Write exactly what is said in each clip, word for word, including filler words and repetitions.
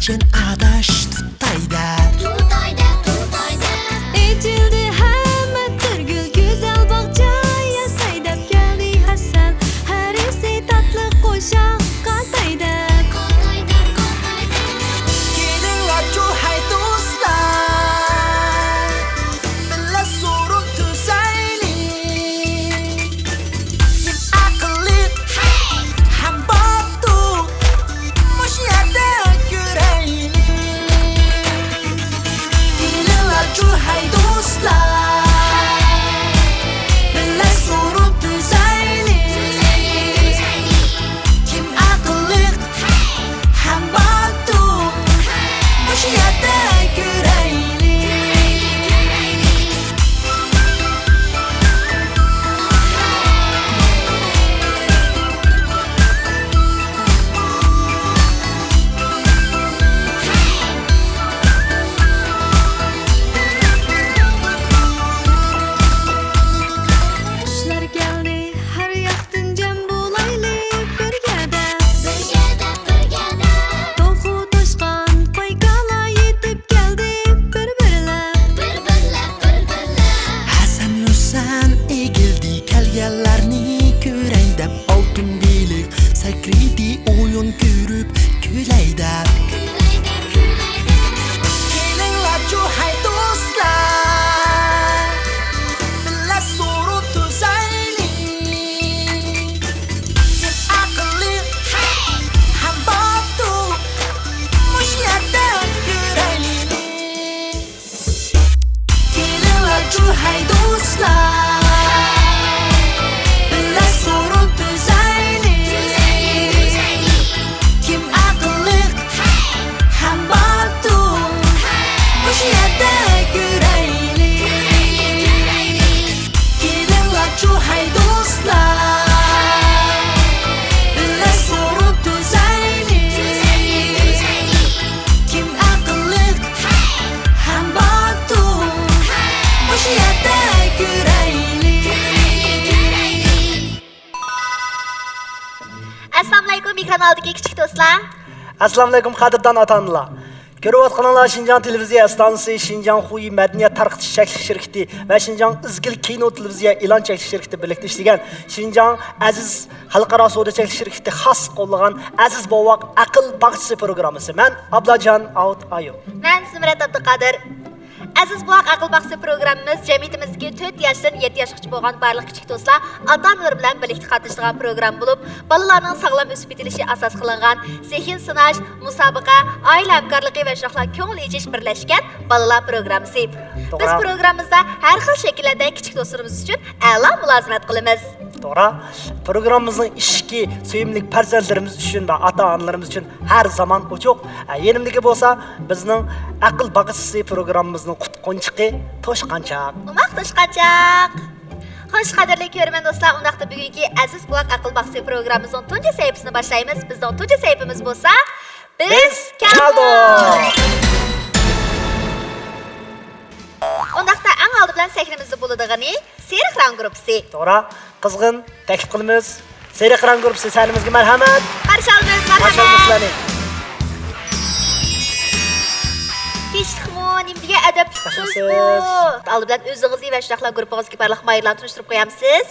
كەن ئاداش تۇتاي دەپ. تۇتاي دەپ، تۇتاي دەپ. ئېچىلدى ھەممە تۈرگۈل، گۈزەل باغچە ياساي دەپ كەلدى ھەسەن. ھەرىسى تاتلىق قوشاق قاتاي دەپ. قاتاي دەپ، قاتاي دەپ. كېلىڭلار جۇ ھەي دوستلار، بىللە سورۇن تۈزەيلى. كىم ئەقىللىق ھەم باتۇر، مۇشۇ يەردە كۆرەيلى. كېلىڭلار جۇ ھەي دوستلار، بىللە سورۇن تۈزەيلى. كىم ئەقىللىق ھەم باتۇر، مۇشۇ يەردە كۆرەيلى. قۇشلار كەلدى، ھەر ياقتىن جەم بولايلى بىرگە دەپ. بىرگە دەپ، بىرگە دەپ. توخۇ توشقان، قوي كالا يېتىپ كەلدى بىر-بىرلەپ. بىر-بىرلەپ، بىر-بىرلەپ. ھەسەن ھۈسەن ئېگىلدى، كەلگەنلەرنى كۆرەي دەپ. ئالتۇن بېلىق سەكرىدى، ئويۇن كۆرۈپ كۈلەي دەپ. كۈلەي دەپ، كۈلەي دەپ. كېلىڭلار جۇ ھەي دوستلار، بىللە سورۇن تۈزەيلى. كىم ئەقىللىق ھەم باتۇر، مۇشۇ يەردە كۆرەيلى. كېلىڭلار جۇ ھەي دوستلار، بىللە سورۇن تۈزەيلى. كىم ئەقىللىق ھەم باتۇر، مۇشۇ يەردە كۆرەيلى. كېلىڭلار جۇ ھەي دوستلار، بىللە سورۇن تۈزەيلى. كىم ئەقىللىق ھەم باتۇر، مۇشۇ يەردە كۆرەيلى. ئەسسالامۇئەلەيكۇم، ئېكران ئالدىدىكى كىچىك دوستلار. ئەسسالامۇئەلەيكۇم، قەدىردان ئاتا-ئانىلار. كۆرۈۋاتقىنىڭلار شىنجاڭ تېلېۋىزىيە ئىستانسىسى، شىنجاڭ خۇيى مەدەنىيەت تارقىتىش چەكلىك شىركىتى ۋە شىنجاڭ ئىزگىل كىنو تېلېۋىزىيە ئېلان چەكلىك شىركىتى بىرلىكتە ئىشلىگەن شىنجاڭ ئەزىز خەلقئارا سودا چەكلىك شىركىتى خاس قوللىغان ئەزىز بوۋاق ئەقىل باغچىسى پروگراممىسى. مەن ئابلاجان ئاۋۇت ئايۇ. مەن زۇمرەت ئابدۇقادىر. ئەزىز بوۋاق ئەقىل باغچىسى پروگراممىمىز جەمئىيىتىمىزدىكى تۆت ياشتىن يەتتە ياشقىچە بولغان بارلىق كىچىك دوستلار، ئاتا-ئانىلىرى بىلەن بىرلىكتە قاتنىشىدىغان پروگرامما بولۇپ، بالىلارنىڭ ساغلام ئۆسۈپ يېتىلىشى ئاساس قىلىنغان زېھىن سىناش، مۇسابىقە، ئائىلە ھەمكارلىقى ۋە شۇنداقلا كۆڭۈل ئېچىش بىرلەشكەن بالىلار پروگراممىسى. بىز توغرا. پروگراممىمىزدا ھەر خىل شەكىللەردە كىچىك دوستلىرىمىز ئۈچۈن ئەلا مۇلازىمەت قىلىمىز. توغرا. پروگراممىمىزنىڭ ئىشىكى سۆيۈملۈك پەرزەنتلىرىمىز ئۈچۈن ۋە ئاتا-ئانىلىرىمىز ئۈچۈن ھەر زامان ئوچۇق. ھە، يېنىمدىكى بولسا بىزنىڭ ئەقىل باغچىسى پروگراممىمىزنىڭ قۇتقۇنچىقى توشقانچاق. ئوماق توشقانچاق. خوش، قەدىرلىك كۆرۈرمەن دوستلار، ئۇنداقتا بۈگۈنكى ئەزىز بوۋاق ئەقىل باغچىسى پروگراممىمىزنىڭ تۇنجى سەھىپىسىنى باشلايمىز. بىزنىڭ تۇنجى سەھىپىمىز بولسا، بىز بىز كەلدۇق. كەلدۇق. ئۇنداقتا ئەڭ ئالدى بىلەن سەھنىمىزدە بولىدىغىنى سېرىق رەڭ گۇرۇپپىسى. توغرا، قىزغىن تەكلىپ قىلىمىز. سېرىق رەڭ گۇرۇپپىسى سەھنىمىزگە مەرھەمەت. قارشى ئالىمىز، قارشى ئالىمىز مەرھەمەت. سىلەرنى. تىنچلىقمۇ، نېمە دېگەن ئەدەپلىك قىز بۇ. ئالدى بىلەن ئۆزىڭىزنى ۋە شۇنداقلا گۇرۇپپىڭىزدىكى بارلىق ماھىرلارنى تونۇشتۇرۇپ قويامسىز؟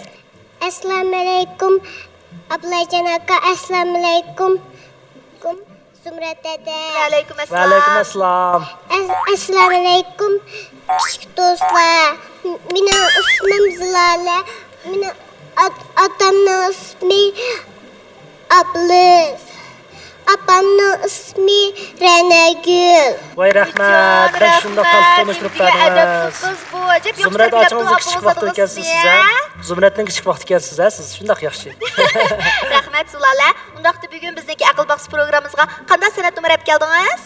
ئەسسالامۇئەلەيكۇم، ئابلاجان ئاكا، ئەسسالامۇئەلەيكۇم. زۇمرەت دەدە. ۋەئەلەيكۇم ئەسسالام. ۋەئەلەيكۇم ئەسسالام. ئەس-، ئەسسالامۇئەلەيكۇم، كىچىك دوستلار. مېنىڭ ئىسمىم زىلالە. مېنىڭ ئات-، ئاتامنىڭ ئىسمى ئابلىز. ئاپامنىڭ ئىسمى رەنەگۈل. ۋاي رەھمەت، بەك شۇنداق تاتلىق تونۇشتۇرۇپ بەردىڭىز. زۇمرەت ئاچىڭىزنى كىچىك ۋاقىتتا ئىكەنسىز ھە؟ زۇمرەتنىڭ كىچىك ۋاقتى ئىكەنسىز ھە؟ سىز شۇنداق ياخشى. رەھمەت زۇلالە. ئۇنداقتا بۈگۈن بىزنىڭكى ئەقىل باغچىسى پروگراممىمىزغا قانداق سەنئەت نومۇرى ئەپ كەلدىڭىز؟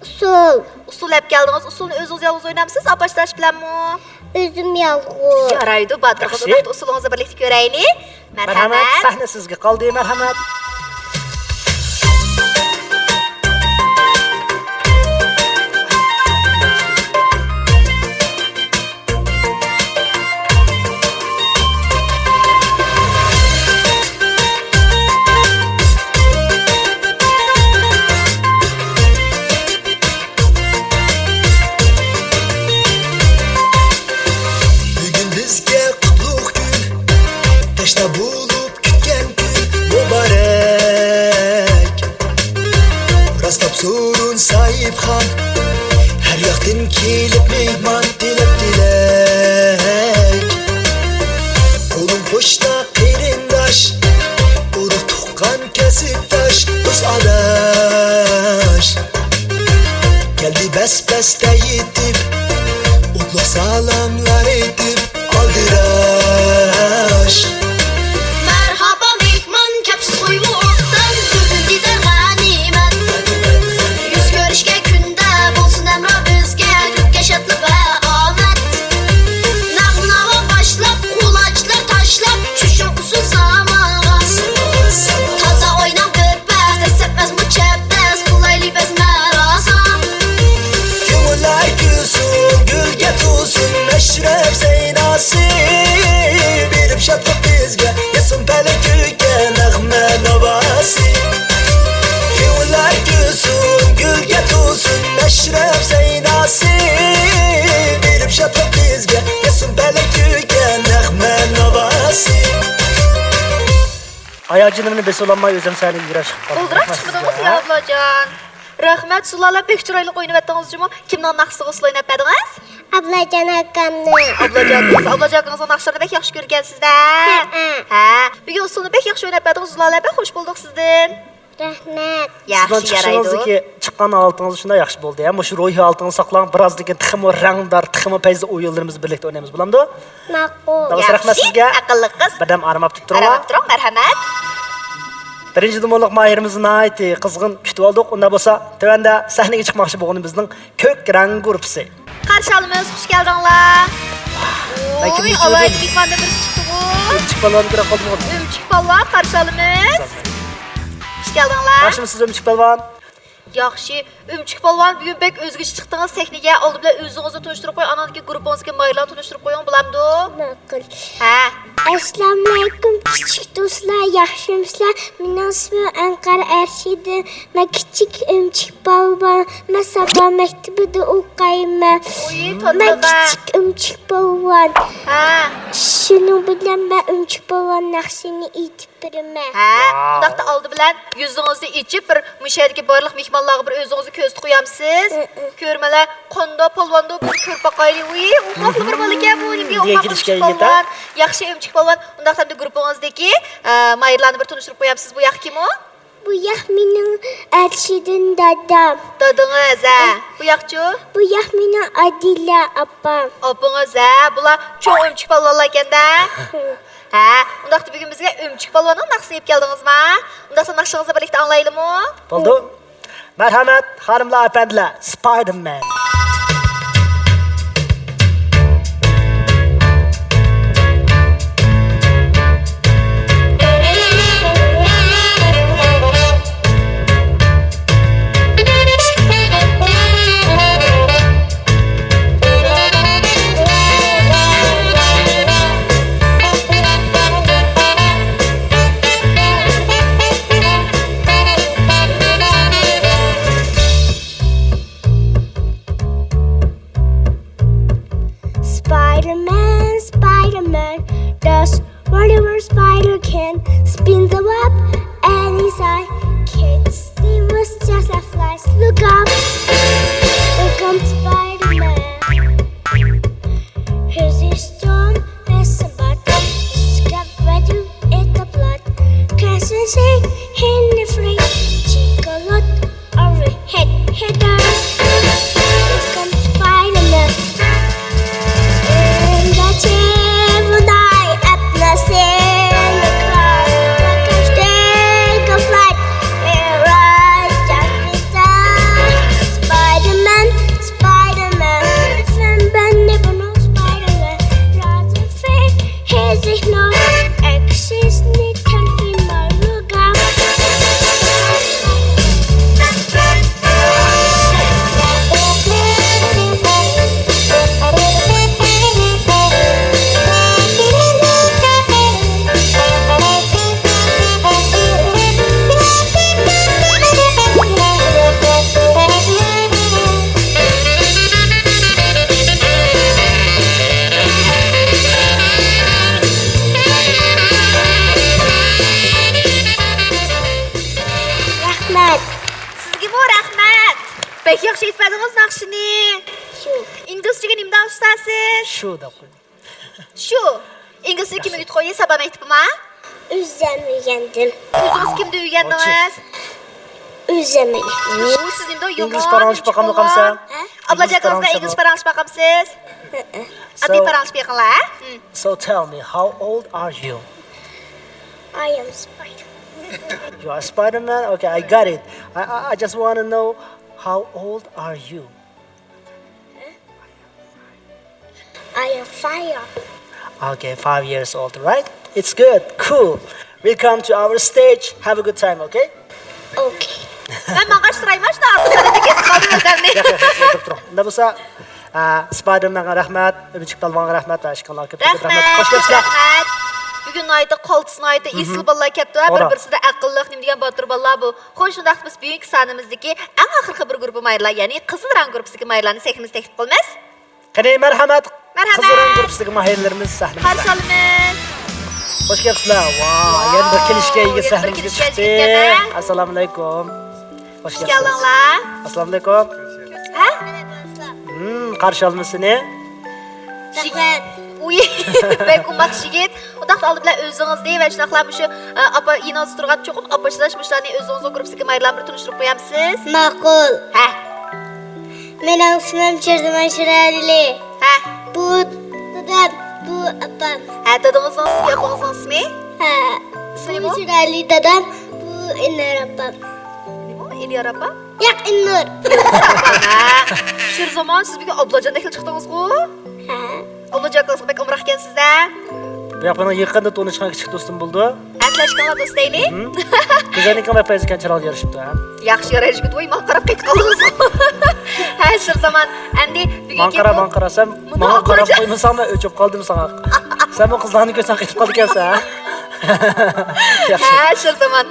ئۇسسۇل. ئۇسسۇل ئەپ كەلدىڭىز. ئۇسسۇلنى ئۆزىڭىز يالغۇز ئوينامسىز، ئاپاش-داداش بىلەنمۇ؟ ئۆزۈم يالغۇز. يارايدۇ، باتۇر قىز. ياخشى. ئۇنداقتا ئۇسسۇلىڭىزنى بىرلىكتە كۆرەيلى. مەرھەمەت. مەرھەمەت. سەھنە سىزگە قالدى. مەرھەمەت. يىراقتىن كېلىپ مېھمان تىلەپ تىلەك. قولۇم قوشنا قېرىنداش، ئۇرۇق تۇغقان كەسىپداش، دوست ئاداش. كەلدى بەس-بەستە يېتىپ، ئوتلۇق سالاملار ئېيتىپ، ئالدىراش. مەرھابا مېھمان، كەپسىز قويۇۋۇ ئوبدان، كۆردۈم دىدار غەنىيمەت. يۈز كۆرۈشكەن كۈندە بولسۇن ھەمراھ بىزگە، كۆپكە شادلىق ۋە ئامەت. ناغمە-ناۋا باشلاپ، قۇلاچلار تاشلاپ، چۈشۈڭ ئۇسسۇل سامالغا. تازا ئويناڭ بىر پەس، دەسسەتمەسمۇ چەبدەس، قىلايلى بەزمە راسا. كۆڭۈللەر كۈلسۇن، گۈلگە تولسۇن مەشرەپ سەيناسى. بېرىپ شادلىق بىزگە، يەتسۇن پەلەك كۆككە نەغمە ناۋاسى. كۆڭۈللەر كۈلسۇن، گۈلگە تولسۇن مەشرەپ سەيناسى. بېرىپ شادلىق بىزگە، يەتسۇن پەلەك كۆككە نەغمە ناۋاسى. ئاياجىنىمنى بېسىۋالالماي ئۆزۈم سەھنىگە يۈرۈشۈپ قالدىم. بولدۇراپ چىقمىدىڭىز يا ئابلاجان؟ رەھمەت، سۇلالە بەك چىرايلىق ئوينىۋەتتىڭىزچۇمۇ؟ كىمنىڭ ناخشىسىغا سۇلو ئويناپ بەردىڭىز؟ ئابلاجان ئاكامنىڭ. ئابلاجان، ئابلاجان ئاكىڭىزنىڭ ناخشىلىرىنى بەك ياخشى كۆرگەنسىز-دە. ھەئە. ھە، بۈگۈن ئۇسسۇلنى بەك ياخشى ئويناپ بەردىڭىز، زۇلالە، بەك خوش بولدۇق سىزدىن. رەھمەت. سىزنىڭ ياخشى، يارايدۇ. چىقىشىڭىزدىكى، چىققان ھالىتىڭىز شۇنداق ياخشى بولدى. ھەم مۇشۇ روھىي ھالىتىڭىزنى ساقلاڭ، بىرازدىن كېيىن تېخىمۇ رەڭدار، تېخىمۇ پەيزلىك ئويۇنلىرىمىزنى بىللە ئوينايمىز، بولامدۇ؟ ماقۇل. داۋۇت، ياخشى، رەھمەت سىزگە. ئەقىللىق قىز. بىردەم ئارام ئاپ تۇرۇڭ. ئارام ئاپ تۇرۇڭ، مەرھەمەت. بىرىنچى نومۇرلۇق ماھىرىمىزنى ناھايىتى قىزغىن كۈتۈۋالدۇق. ئۇنداق بولسا، تۆۋەندە سەھنىگە چىقماقچى بولغىنى بىزنىڭ كۆك رەڭ گۇرۇپپىسى. قارشى ئالىمىز، خۇش كەلدىڭلار. ۋوي، ئالاھىدە مېھماننى بىرسى چىقتىغۇ. ئۆمۈچۈك پالۋاننى كۆرۈپ قالدىم. ئۆمۈچۈك پالۋان، قارشى ئالىمىز. خۇش كەلدىڭلار. ياخشىمۇسىز، ئۆمۈچۈك پالۋان؟ ياخشى. ئۆمۈچۈك پالۋان، بۈگۈن بەك ئۆزگىچە چىقتىڭىز سەھنىگە. ئالدى بىلەن ئۆزىڭىزنى تونۇشتۇرۇپ قويۇڭ، ئاندىن كېيىن گۇرۇپپىڭىزدىكى ماھىرلارنى تونۇشتۇرۇپ قويۇڭ، بولامدۇ؟ ماقۇل. ھە. ئەسسالامۇئەلەيكۇم، كىچىك دوستلار، ياخشىمۇسىلەر؟ مېنىڭ ئىسمىم ئەنقەر ئەرشىدىن. مەن كىچىك ئۆمۈچۈك پالۋان. مەن سابا مەكتىبىدە ئوقۇيمەن. ئۇي، مەن تاتلىق-ە. كىچىك ئۆمۈچۈك پالۋان. ھە. شۇنىڭ بىلەن مەن ئۆمۈچۈك پالۋان ناخشىنى ئېيتىپ بېرىمەن. ھە، ۋاۋ. ئۇنداقتا ئالدى بىلەن يۈزىڭىزنى ئېچىپ، بىر مۇشۇ يەردىكى بارلىق مېھمانلارغا بىر ئۆزىڭىزنى كۆرسىتىپ قويامسىز؟ ھە، ھە. كۆرمەلەر، قانداق پالۋاندۇ، بىر كۆرۈپ باقايلى. ۋۇي، ئوماقلا بىر بالىكەن بۇ، نېمە ئوماق ئۆمۈچۈك پالۋان. ياخشى ئۆمۈچۈك پالۋان. ئۇنداقتا ئەمدى گۇرۇپپىڭىزدىكى، ئە، ماھىرلارنى بىر تونۇشتۇرۇپ قويامسىز؟ بۇ ياق كىم ئۇ؟ بۇ ياق مېنىڭ ئەرشىدىن دادام. دادىڭىز، ھە. بۇ ياقچۇ؟ بۇ ياق مېنىڭ ئادىلە ئاپام. ئاپىڭىز، ھە. بۇلار چوڭ ئۆمۈچۈك پالۋانلاركەن-دە. ھە، ئۇنداقتا بۈگۈن بىزگە ئۆمۈچۈك پالۋاننىڭ ناخشىسىنى ئېلىپ كەلدىڭىزما؟ ئۇنداقتا ناخشىڭىزنى بىرلىكتە ئاڭلايلىمۇ؟ بولدى. مەرھەمەت، خانىملار، ئەپەندىلەر، سپايدېرمەن. Spider-Man, Spider-Man, does whatever spider can. Spin the web any side, catch the just like flies. Look out! Here comes Spider-Man. Here's his storm, has some butter. It's got red, it's the blood. Can't see, see, in the free. Take a lot. Overhead, header. Here comes Spider-Man. In the chimney, at the ceiling, car, like a streak of light. It rises just beside Spider-Man, Spider-Man. ناخشىنى. شۇ. ئىنگلىزچىگە نېمە دەپ ئۇستازسىز؟ شۇ دەپ قويدۇم. شۇ. ئىنگلىزچىنى كىم ئۆگىتىپ قويدى؟ سابا مەكتىپىما؟ ئۆزۈم ئۆگەندىم. ئۆزىڭىز كىمدىن ئۆگەندىڭىز؟ ئۆزۈم ئۆگەندىم. ئۇ، سىز نېمىدۇ يامان. ئىنگلىز پاراڭلىشىپ باقامدۇ قامسا؟ ھە؟ ئابلاجان ئاكىڭىز بىلەن ئىنگلىز پاراڭلىشىپ باقامسىز؟ ھە. ئاددىي پاراڭلىشىپ بېقىڭلار، ھە؟ So tell me, how old are you? I am Spider. You are Spider-Man? Okay, I got it. I, I, I just want to know, how old are you? I am five. Okay, five years old, right? It's good. Cool. Welcome to our stage. Have a good time, okay? Okay. مەن ماڭغاچ تۇرايمەن، شۇنداق ئارقىسىدا كېسىپ قالدىم ئۆزۈمنى. ياق، ياق، ياق، ئولتۇرۇپ تۇرۇڭ. ئۇنداق بولسا، ئە، سپايدېرمەنگە رەھمەت، ئۈمىدچىك پەلۋانغا رەھمەت ۋە ئىشقىلارغا كۆپ كۆپ رەھمەت. رەھمەت. خوش كەپسىلەر. رەھمەت. بۈگۈن ناھايىتى قالتىس، ناھايىتى ئېسىل بالىلار كەپتۇ، ھە، بىر-بىرسىدە ئەقىللىق، نېمە دېگەن باتۇر بالىلار بۇ. خوش، شۇنداقتا بىز بۈگۈنكى سانىمىزدىكى ئەڭ ئاخىرقى بىر گۇرۇپپا ماھىرلار، يەنى قىزىل رەڭ گۇرۇپپىسىدىكى ماھىرلارنى سەھنىمىزگە تەكلىپ قىلىمىز. قېنى، مەرھەمەت! مەرھەمەت! قىزىل رەڭ گۇرۇپپىسىدىكى ماھىرلىرىمىز سەھنىمىزدە. قارشى ئالىمىز. خوش كەپسىلەر. ۋاي، يەنە بىر كېلىشكە ئىگە سەھنىمىزگە چىقتى. ئەسسالامۇئەلەيكۇم. خوش كەپسىلەر. ئەسسالامۇئەلەيكۇم. ھە؟ ھىم، قارشى ئالىمىز سېنى. رەھمەت. ئۇي، بەك ئوماق يىگىت. ئۇنداقتا ئالدى بىلەن ئۆزىڭىزنى ۋە شۇنداقلا مۇشۇ، ئە، ئاپا، ئىنىڭىز تۇرغان چوقۇم ئاپا ئىشلەش مۇشۇلارنى ئۆزىڭىزنىڭ گۇرۇپپىسىدىكى ماھىرلار بىلەن تونۇشتۇرۇپ قويامسىز؟ ماقۇل. ھە. مېنىڭ ئىسمىم شىرزىمان شىرئەلى. ھە. بۇ دادام، بۇ ئاپام. ھە، دادىڭىزنىڭ ئىسمى، ئاپىڭىزنىڭ ئىسمى؟ ھە. ئىسمى نېمە؟ بۇ شىرئەلى دادام، بۇ ئىليار ئاپام. نېمە؟ ئىليار ئاپا؟ ياق، ئىلنۇر. ئىلنۇر ئاپا، ھە. شىرزامان، سىز بۈگۈن ئابلاجاندەكلا چىقتىڭىزغۇ؟ ھە. ئابلاجان ئاكىڭىزغا بەك ئامراق ئىكەنسىز-دە. بۇ ياق مېنىڭ يېقىندا تونۇشقان كىچىك دوستۇم بولىدۇ. ئەسلى ئاشكاڭلار دوست دەيلى. ھىم. گۈزەلنىڭكى بەك پەيزى ئىكەن، چىرايلىق يارىشىپتۇ، ھە. ياخشى يارىشىپتۇ، ۋاي، ماڭا قاراپ قېتىپ قالدىڭىزغۇ. ھە، شىرزامان، ئەمدى بۈگۈنكى ماڭا قارا، بۇ ماڭا قارا، سەن ماڭا قاراپ قويمىساڭمۇ ئۆچۈپ قالدىم ساڭا. سەنمۇ قىزلارنى كۆرسەڭ قېتىپ قالىدىكەنسەن، ھە؟ ياخشى. ھە، شىرزامان.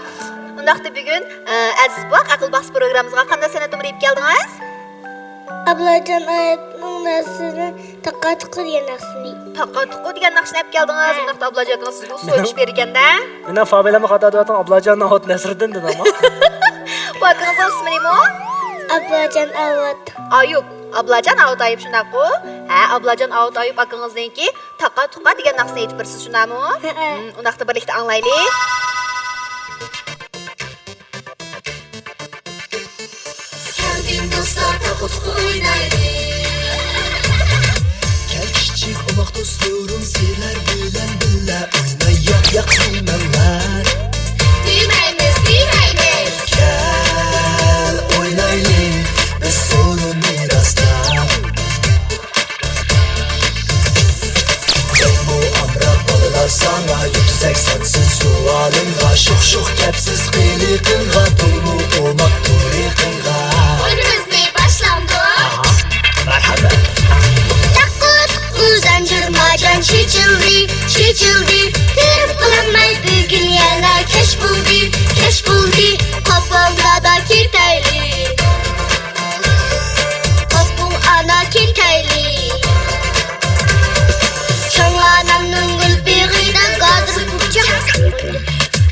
ئۇنداقتا بۈگۈن، ئە، ئەزىز بوۋاق، ئەقىل باقسا پروگراممىمىزغا قانداق سەنئەت نومۇرى ئېلىپ كەلدىڭىز؟ ئابلاجان ئايەتنىڭ نەسرىدىن تاقا تۇقا دېگەن ناخشىنى. تاقا تۇقا دېگەن ناخشىنى ئېلىپ كەلدىڭىز. ھە. ئۇنداقتا ئابلاجان ئاكىڭىز سىزگە ئۇسسۇل ئېلىشىپ بېرىدىكەن-دە. مېنىڭ فامىلەممۇ خاتا دەۋاتىدۇ، ئابلاجان ئاۋۇت نەسرىدىن دېدىڭمۇ؟ بۇ ئاكىڭىزنىڭ ئىسمى نېمە؟ ئابلاجان ئاۋۇت. ئايۇپ. ئابلاجان ئاۋۇت ئايۇپ، شۇنداققۇ؟ ھە، ئابلاجان ئاۋۇت ئايۇپ ئاكىڭىزنىڭكى تاقا تۇقا دېگەن ناخشىسىنى ئېيتىپ بېرىسىز، شۇنداقمۇ؟ ھەئە. ھىم، ئۇنداقتا بىرلىكتە ئاڭلايلى. كەلگىن دوستلار، تاقا تۇقا ئوينايلى. كەل كىچىك ئوماق دوستلىرىم، سىلەر بىلەن بىللە ئوينايۇق، ياق دېمەڭلار. دېمەيمىز، دېمەيمىز. كەل ئوينايلى بىز سورۇننى راسلاپ. يوقمۇ ئامراق بالىلار ساڭا، يوق تۈزەك سانسىز سوئالىڭغا، شوخ-شوخ كەپسىز قىلىقىڭغا، تويمۇ ئوماق تۇرىقىڭغا. ئويۇنىمىزنى باشلاڭدۇق. ئاھا، مەرھەمەت. تاقا تۇقا زەنجىر مارجان چېچىلدى، چېچىلدى. تېرىپ بولالماي بۈگۈن يەنە كەچ بولدى، كەچ بولدى. قوپۇڭ دادا كېتەيلى. قوپۇڭ ئانا كېتەيلى. چوڭ ئانامنىڭ گۈل بېغىدا گادىر پۇرچاق.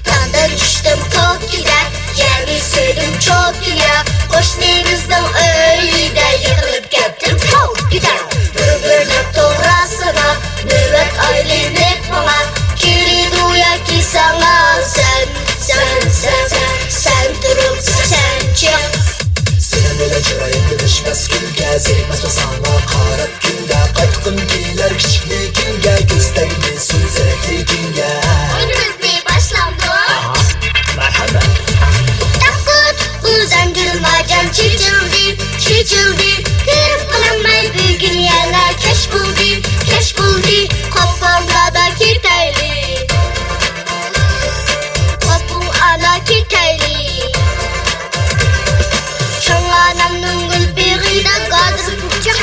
تاڭدىن چۈشتۈم كوكىدە، يەنى سۆيدۈم چوكىدە. قوشنىمىزنىڭ ئۆيىدە يىقىلىپ كەتتىم كوكىدە. بىر-بىرىنىڭ توغراسىدا نۆۋەت ئايلىنىپ ماڭا. كېلىدۇ ياكى ساڭا سەن، سەن، سەن، سەن، سەن تۇرۇپ سەن چىق. سېنىڭ بىلەن چىرايىم بىلىشمەس كۈلكە، زېرىكمەسمەن ساڭا قاراپ كۈندە. قايتقۇم كېلەر كىچىكلىكىڭگە، كۆز تەگمىسۇن سېرىكلىكىڭگە. ئويۇنىمىزنى باشلاڭدۇق. ئاھا، مەرھەمەت. تاقا تۇقا زەنجىر مارجان چېچىلدى، چېچىلدى. تېرىپ بولالماي بۈگۈن يەنە كەچ بولدى، كەچ بولدى. قوپۇڭ دادا كېتەيلى. قوپۇڭ ئانا كېتەيلى. چوڭ ئانامنىڭ گۈل بېغىدا گادىر پۇرچاق.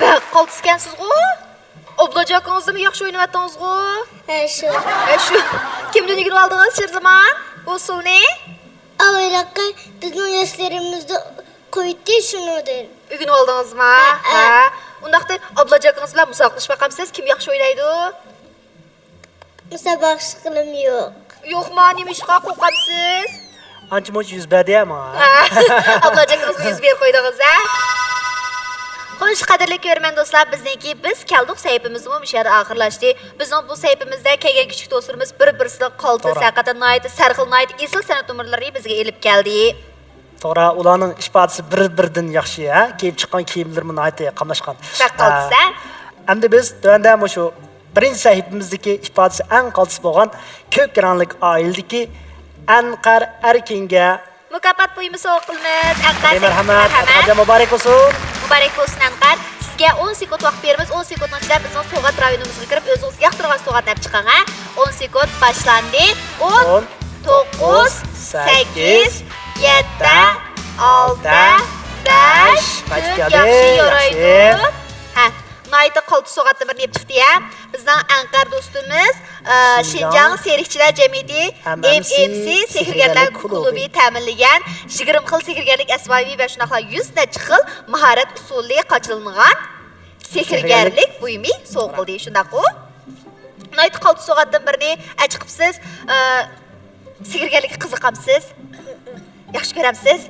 بەك قالتىس ئىكەنسىزغۇ؟ ئابلاجان ئاكىڭىزنىمۇ ياخشى ئوينىۋەتتىڭىزغۇ؟ ھە، شۇ. ھە، شۇ. كىمدىن ئۆگىنىۋالدىڭىز شىرزامان بۇ ئۇسۇلنى؟ ئاۋۋالقى بىزنىڭ ياشلىرىمىزدا قويدى، شۇنىڭدىن. ئۆگىنىۋالدىڭىزما؟ ھە، ھە. ھە. ئۇنداقتا ئابلاجان ئاكىڭىز بىلەن مۇسابىقىلىشىپ باقامسىز؟ كىم ياخشى ئوينايدۇ؟ مۇسابىقىلىشقىنىم يوق. يوقما؟ نېمە ئىشقا قورقامسىز؟ ئانچە-مۇنچە يۈز بەردى-ھە ماڭا. ئابلاجان ئۆزىڭىز يۈز بېرىپ قويدىڭىز-ھە. خوش، قەدىرلىك كۆرۈرمەن دوستلار، بىزنىڭكى بىز كەلدۇق سەھىپىمىزمۇ مۇشۇ يەردە ئاخىرلاشتى. بىزنىڭ بۇ سەھىپىمىزدە كەلگەن كىچىك دوستلىرىمىز بىر-بىرسىدىن قالتىس، توغرا. ھەقىقەتەن ناھايىتى سەرخىل، ناھايىتى ئېسىل سەنئەت نومۇرلىرىنى بىزگە ئېلىپ كەلدى. توغرا، ئۇلارنىڭ ئىپادىسى بىر-بىرىدىن ياخشى، ھە؟ كىيىپ چىققان كىيىملىرىمۇ ناھايىتى قاملاشقان. بەك قالتىس، ھە؟ ئەمدى بىز تۆۋەندە مۇشۇ بىرىنچى سەھىپىمىزدىكى ئىپادىسى ئەڭ قالتىس بولغان كۆك رەڭلىك ئائىلىدىكى ئەنقەر ئەركىنگە مۇكاپات بۇيۇمى سوۋغا قىلىمىز. ئەنقەر، مەرھەمەت، مەرھەمەت. ئەنقەرجان مۇبارەك بولسۇن. مۇبارەك بولسۇن، ئەنقەر. سىزگە ئون سېكۇنت ۋاقىت بېرىمىز. ئون سېكۇنتنىڭ ئىچىدە بىزنىڭ سوۋغات رايونىمىزغا كىرىپ، ئۆزىڭىز ياقتۇرغان سوۋغاتنى ئېلىپ چىقىڭ، ھە؟ ئون سېكۇنت باشلاندى. ئون، توققۇز، سەككىز، يەتتە، ئالتە، بەش، تۆت. ياخشى، يارايدۇ. ھە، ناھايىتى قالتىس سوۋغاتنىڭ بىرىنى ئېلىپ چىقتى، ھە. بىزنىڭ ئەنقەر دوستىمىز، ئە، شىنجاڭ سېرىكچىلەر جەمئىيىتى، ئەم ئېم سى، سېھىرگەرلەر كۇلۇبى تەمىنلىگەن يىگىرمە خىل سېھىرگەرلىك ئەسۋابى ۋە شۇنداقلا يۈز نەچچە خىل ماھارەت ئۇسۇلى قاچىلانغان سېھىرگەرلىك بۇيۇمى سوۋغا قىلدى، شۇنداققۇ؟ ناھايىتى قالتىس سوۋغاتتىن بىرنى ئەچىقىپسىز. ئە، سېھىرگەرلىككە قىزىقامسىز؟ ياخشى كۆرەمسىز؟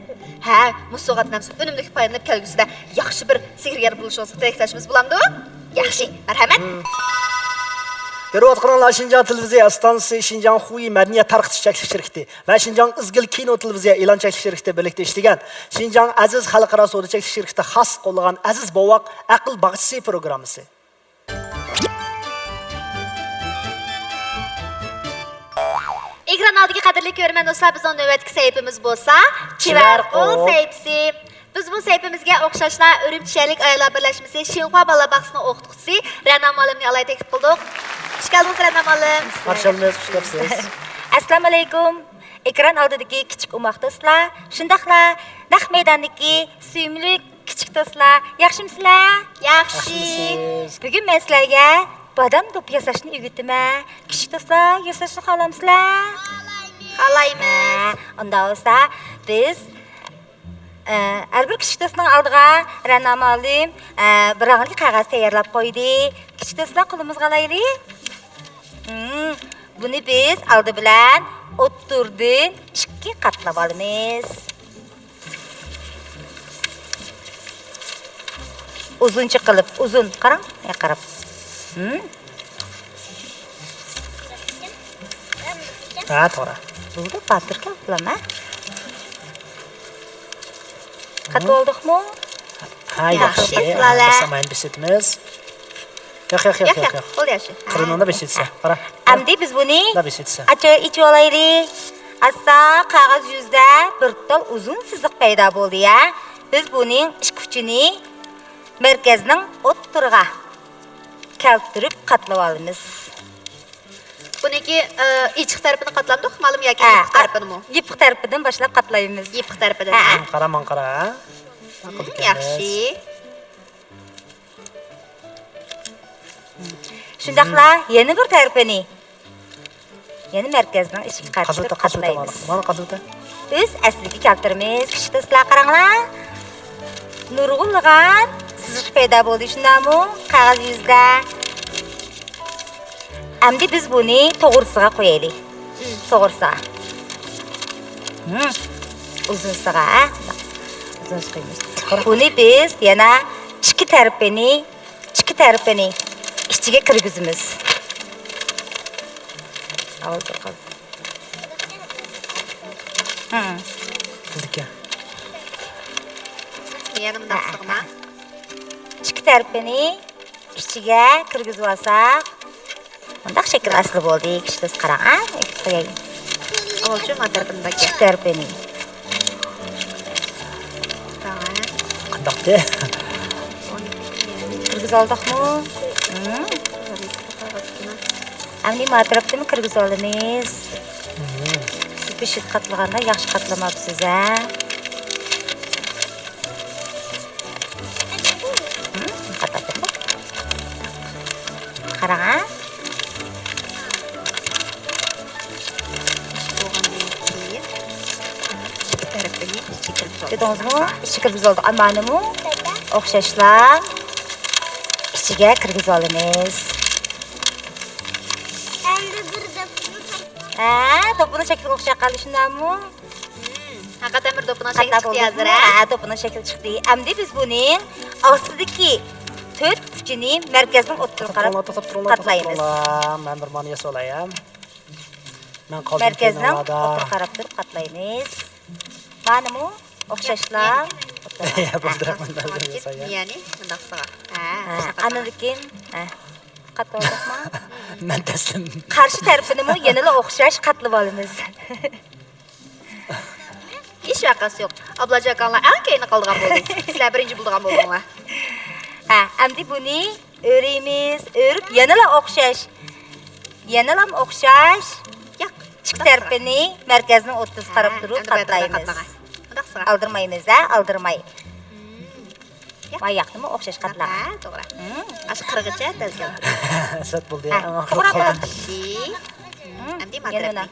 ھە، مۇشۇ سوۋغاتتىن ھەممىسى ئۈنۈملۈك پايدىلىنىپ، كەلگۈسىدە ياخشى بىر سېھىرگەر بولۇشىڭىزغا تىلەكداشىمىز بولامدۇ؟ ياخشى، مەرھەمەت. كۆرۈۋاتقىنىڭلار شىنجاڭ تېلېۋىزىيە ئىستانسىسى، شىنجاڭ خۇيى مەدەنىيەت تارقىتىش چەكلىك شىركىتى ۋە شىنجاڭ ئىزگىل كىنو تېلېۋىزىيە ئېلان چەكلىك شىركىتى بىرلىكتە ئىشلىگەن شىنجاڭ ئەزىز خەلقئارا سودا چەكلىك شىركىتى خاس قوللىغان ئەزىز بوۋاق ئەقىل باغچىسى پروگراممىسى. ئېكران ئالدىدىكى قەدىرلىك كۆرۈرمەن دوستلار، بىزنىڭ نۆۋەتتىكى سەھىپىمىز بولسا چىۋەرقۇل سەھىپىسى. بىز بۇ سەھىپىمىزگە ئوخشاشلا ئۈرۈمچى شەھەرلىك ئاياللار بىرلەشمىسى شىنخۇا بالا باغچىسىنىڭ ئوقۇتقۇچىسى رەنا مۇئەللىمنى ئالاھىدە تەكلىپ قىلدۇق. خۇش كەلدىڭىز، رەنا مۇئەللىم. خاش ئالىمىز، خۇش كەپسىز. ئەسسالامۇئەلەيكۇم. ئېكران ئالدىدىكى كىچىك ئوماق دوستلار، شۇنداقلا نەق مەيداندىكى سۆيۈملۈك كىچىك دوستلار، ياخشىمۇسىلەر؟ ياخشى. ياخشىمۇسىز؟ بۈگۈن مەن سىلەرگە بادام دوپپا ياساشنى ئۆگىتىمەن. كىچىك دوستلار، ياساشنى خالامسىلەر؟ خالايمىز. ھە، ئۇنداق بولسا، بىز، ئە، ھەر بىر كىچىك دوستنىڭ ئالدىغا رەنا مۇئەللىم، ئە، بىر رەڭلىك قەغەز تەييارلاپ قويدى. كىچىك دوستلار، قولىمىزغا ئالايلى. ھىم، بۇنى بىز ئالدى بىلەن ئوتتۇرىدىن ئىككى قاتلاپ ئالىمىز. ئۇزۇنچە قىلىپ، ئۇزۇن، قاراڭ، ياقىراپ. ھىم. ھە، توغرا. بولدى، باتۇر كەل، بۇلام، ھە. قاتلىۋالدۇقمۇ؟ ھە، ياخشى. ياخشى. سامان بېسىتىمىز. ياق، ياق، ياق، ياق، ياق. بولدى، ياخشى. قىرىنىڭدا بېسىتسە، قارا. ئەمدى بىز بۇنى ئاچا ئېچىۋالايلى. ئاستا قەغەز يۈزىدە بىر تال ئۇزۇن سىزىق پەيدا بولدى، يا. بىز بۇنىڭ ئىككى ئۇچىنى مەركەزنىڭ ئوتتۇرىغا كەلتۈرۈپ قاتلىۋالىمىز. بۇنىڭكى، ئە، ئېچىق تەرىپىنى قاتلامدۇق، مالۇم ياكى ھە، يېپىق تەرىپىنىمۇ؟ يېپىق تەرىپىدىن باشلاپ قاتلايمىز. يېپىق تەرىپىدىن، ھە. ھە. ماڭا قارا، ماڭا قارا، ھە؟ ھىم، ياخشى. شۇنداقلا يەنە بىر تەرىپىنى يەنە مەركەزنىڭ ئىچىگە قاتلىتىپ قاتلايمىز. مانا قاتلىتە. ئۆز ئەسلىگە كەلتۈرىمىز. كىچىك دوستلار، قاراڭلار. نۇرغۇنلىغان سىزىق پەيدا بولدى، شۇنداقمۇ؟ قەغەز يۈزىدە. ئەمدى بىز بۇنى توغرىسىغا قويايلى. توغرىسىغا. ھىم. ئۇزۇنسىغا، ھە؟ ئۇزۇنسىغا قويىمىز. بۇنى بىز يەنە ئىككى تەرىپىنى، ئىككى تەرىپىنى ئىچىگە كىرگۈزىمىز. ئاۋۇ بىر قال. ھىم. بىزدىكى. يەنە مۇنداق سىغما. ئىككى تەرىپىنى ئىچىگە كىرگۈزۈۋالساق، مۇنداق شەكىل ھاسىل بولدى. كىچىك دوست، قاراڭ، ھە؟ قوياي. ئاۋۇچۇ ما تەرىپىنى بەككە. ئىككى تەرىپىنى. قاراڭ، ھە؟ قانداقتى؟ كىرگۈزۈۋالدۇقمۇ؟ ھىم. ئەمدى ما تەرەپتىنمۇ كىرگۈزۈۋالىمىز. ھىم. بېشىدا قاتلىغاندا ياخشى قاتلىماپسىز، ھە؟ قاتلاپ بېرىڭ. قاراڭ، ھە؟ بولغاندىن كېيىن ئىككى تەرىپىنى ئىچىگە كىرگۈزۈۋالىمىز. كۆردىڭىزمۇ؟ ئىچىگە كىرگۈزۈۋالدۇق. ئەمما مانىمۇ ئوخشاشلا ئىچىگە كىرگۈزۈۋالىمىز. ئەمدى بىر دەپنى ھە، دوپپىنىڭ شەكلىگە ئوخشاپ قالدى، شۇنداقمۇ؟ ھەقىقەتەن بىر دوپپىنىڭ شەكلى چىقتى ھازىر، ھە؟ ھە، دوپپىنىڭ شەكلى چىقتى. ئەمدى بىز بۇنىڭ ئاستىدىكى تۆت ئۇچىنى مەركەزنىڭ ئوتتۇرىغا قاراپ قاتلايمىز. مەن بىر مانا ياسىۋالاي، ھە؟ مەن قالدىم مەركەزنىڭ ئوتتۇرىغا قاراپ تۇرۇپ قاتلايمىز. مانىمۇ ئوخشاشلا. يا، بولدى، مەن ياساي. يەنى مۇنداق سىغا. ھە، ھە، ئاندىن كېيىن، ھە. قاتلىۋالدۇقمۇ؟ مەن تەسلىم. قارشى تەرىپىنىمۇ يەنىلا ئوخشاش قاتلىۋالىمىز. ھېچ ۋەقەسى يوق. ئابلاجان ئاكاڭلار ئەڭ كەينىدە قالىدىغان بولدى. سىلەر بىرىنچى بولىدىغان بولدۇڭلار. ھە، ئەمدى بۇنى ئۆرۈيمىز. ئۆرۈپ يەنىلا ئوخشاش. يەنىلا ئوخشاش. ياق. ئىككى تەرىپىنى مەركەزنىڭ ئوتتۇرىسىغا قاراپ تۇرۇپ قاتلايمىز. ئالدىرمايمىز، ھە، ئالدىرماي. مم. ياق. ما ياقنىمۇ ئوخشاش قاتلا. ھە، توغرا. مم. ئاشۇ قىرغىچە دەل كەلدى. سەت بولدى، ھە، يا. توغرا بولدى. مم. ئەمدى ما تەرەپنى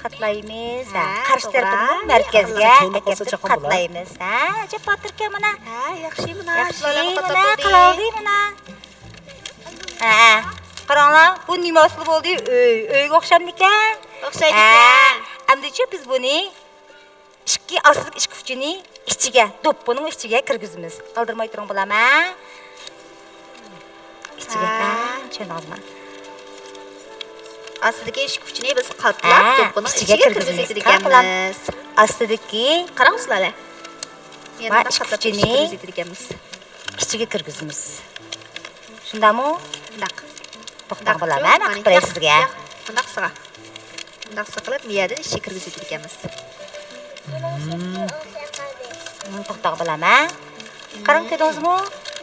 قاتلايمىز. ھە، قارشى تەرىپىنىمۇ مەركەزگە ئەكەپ قاتلايمىز. ھە، ئەجەب باتۇركەن مانا. ھە، ياخشى مانا. ياخشى مانا، قىلالدى مانا. ھە، ھە. قاراڭلار، بۇ نېمە ھاسىل بولدى؟ ئۆي، ئۆيگە ئوخشامدىكەن؟ ئوخشايدىكەن. ھە. ئەمدىچۇ بىز بۇنى ئىككى، ئاستىدىكى ئىككى ئۇچىنى ئىچىگە، دوپپىنىڭ ئىچىگە كىرگۈزىمىز. ئالدىرىماي تۇرۇڭ، بالام، ھە؟ ئىچىگە، ھە. ھە، چۈشەندىڭىزمۇ؟ ئاستىدىكى ئىككى ئۇچىنى بىز قاتلاپ، ھە، دوپپىنىڭ ئىچىگە كىرگۈزۈۋېتىدىكەنمىز. ئاستىدىكى، قاراڭ سىلەر. ۋە ئىككى ئۇچىنى كىرگۈزۈۋېتىدىكەنمىز. ئىچىگە كىرگۈزىمىز. شۇنداقمۇ؟ شۇنداق. توختاڭ، بالام، مەن قىلىپ بېرەي سىزگە. مۇنداق سىغا. مۇنداق سىقىلىپ، مىيەدىن ئىچىگە كىرگۈزۈۋېتىدىكەنمىز. مم، توختاڭ، بالام، ھە؟ قاراڭ، كۆردىڭىزمۇ؟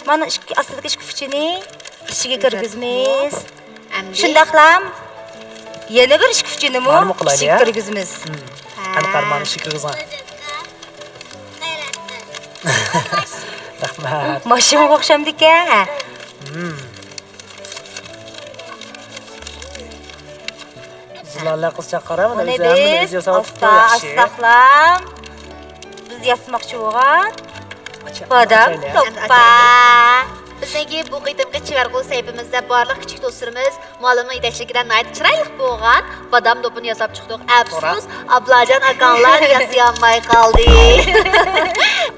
مانا ئىككى، ئاستىدىكى ئىككى ئۇچىنى ئىچىگە كىرگۈزىمىز. ئەمدى شۇنداقلام يەنە بىر ئىككى ئۇچىنىمۇ ئىچىگە كىرگۈزىمىز. ھە. قېنى، قارىماڭ، ئىچىگە كىرگۈزۈڭ. رەھمەت. ماشىنىغا ئوخشامدىكەن، ھە؟ مم. زىلالە قىزچاق قارا، مانا ئۆزى ھەممىنى ئۆزى ياساۋاتىپتۇ، ياخشى. ئاستاقلام بىز ياسىماقچى بولغان بادام دوپپا. بىزنىڭكى بۇ قېتىمقى چېۋەر قول سەھىپىمىزدە بارلىق كىچىك دوستلىرىمىز مۇئەللىمنىڭ يېتەكچىلىكىدە ناھايىتى چىرايلىق بولغان بادام دوپپىنى ياساپ چىقتۇق. ئەپسۇس، ئابلاجان ئاكاڭلار ياسىيالماي قالدى.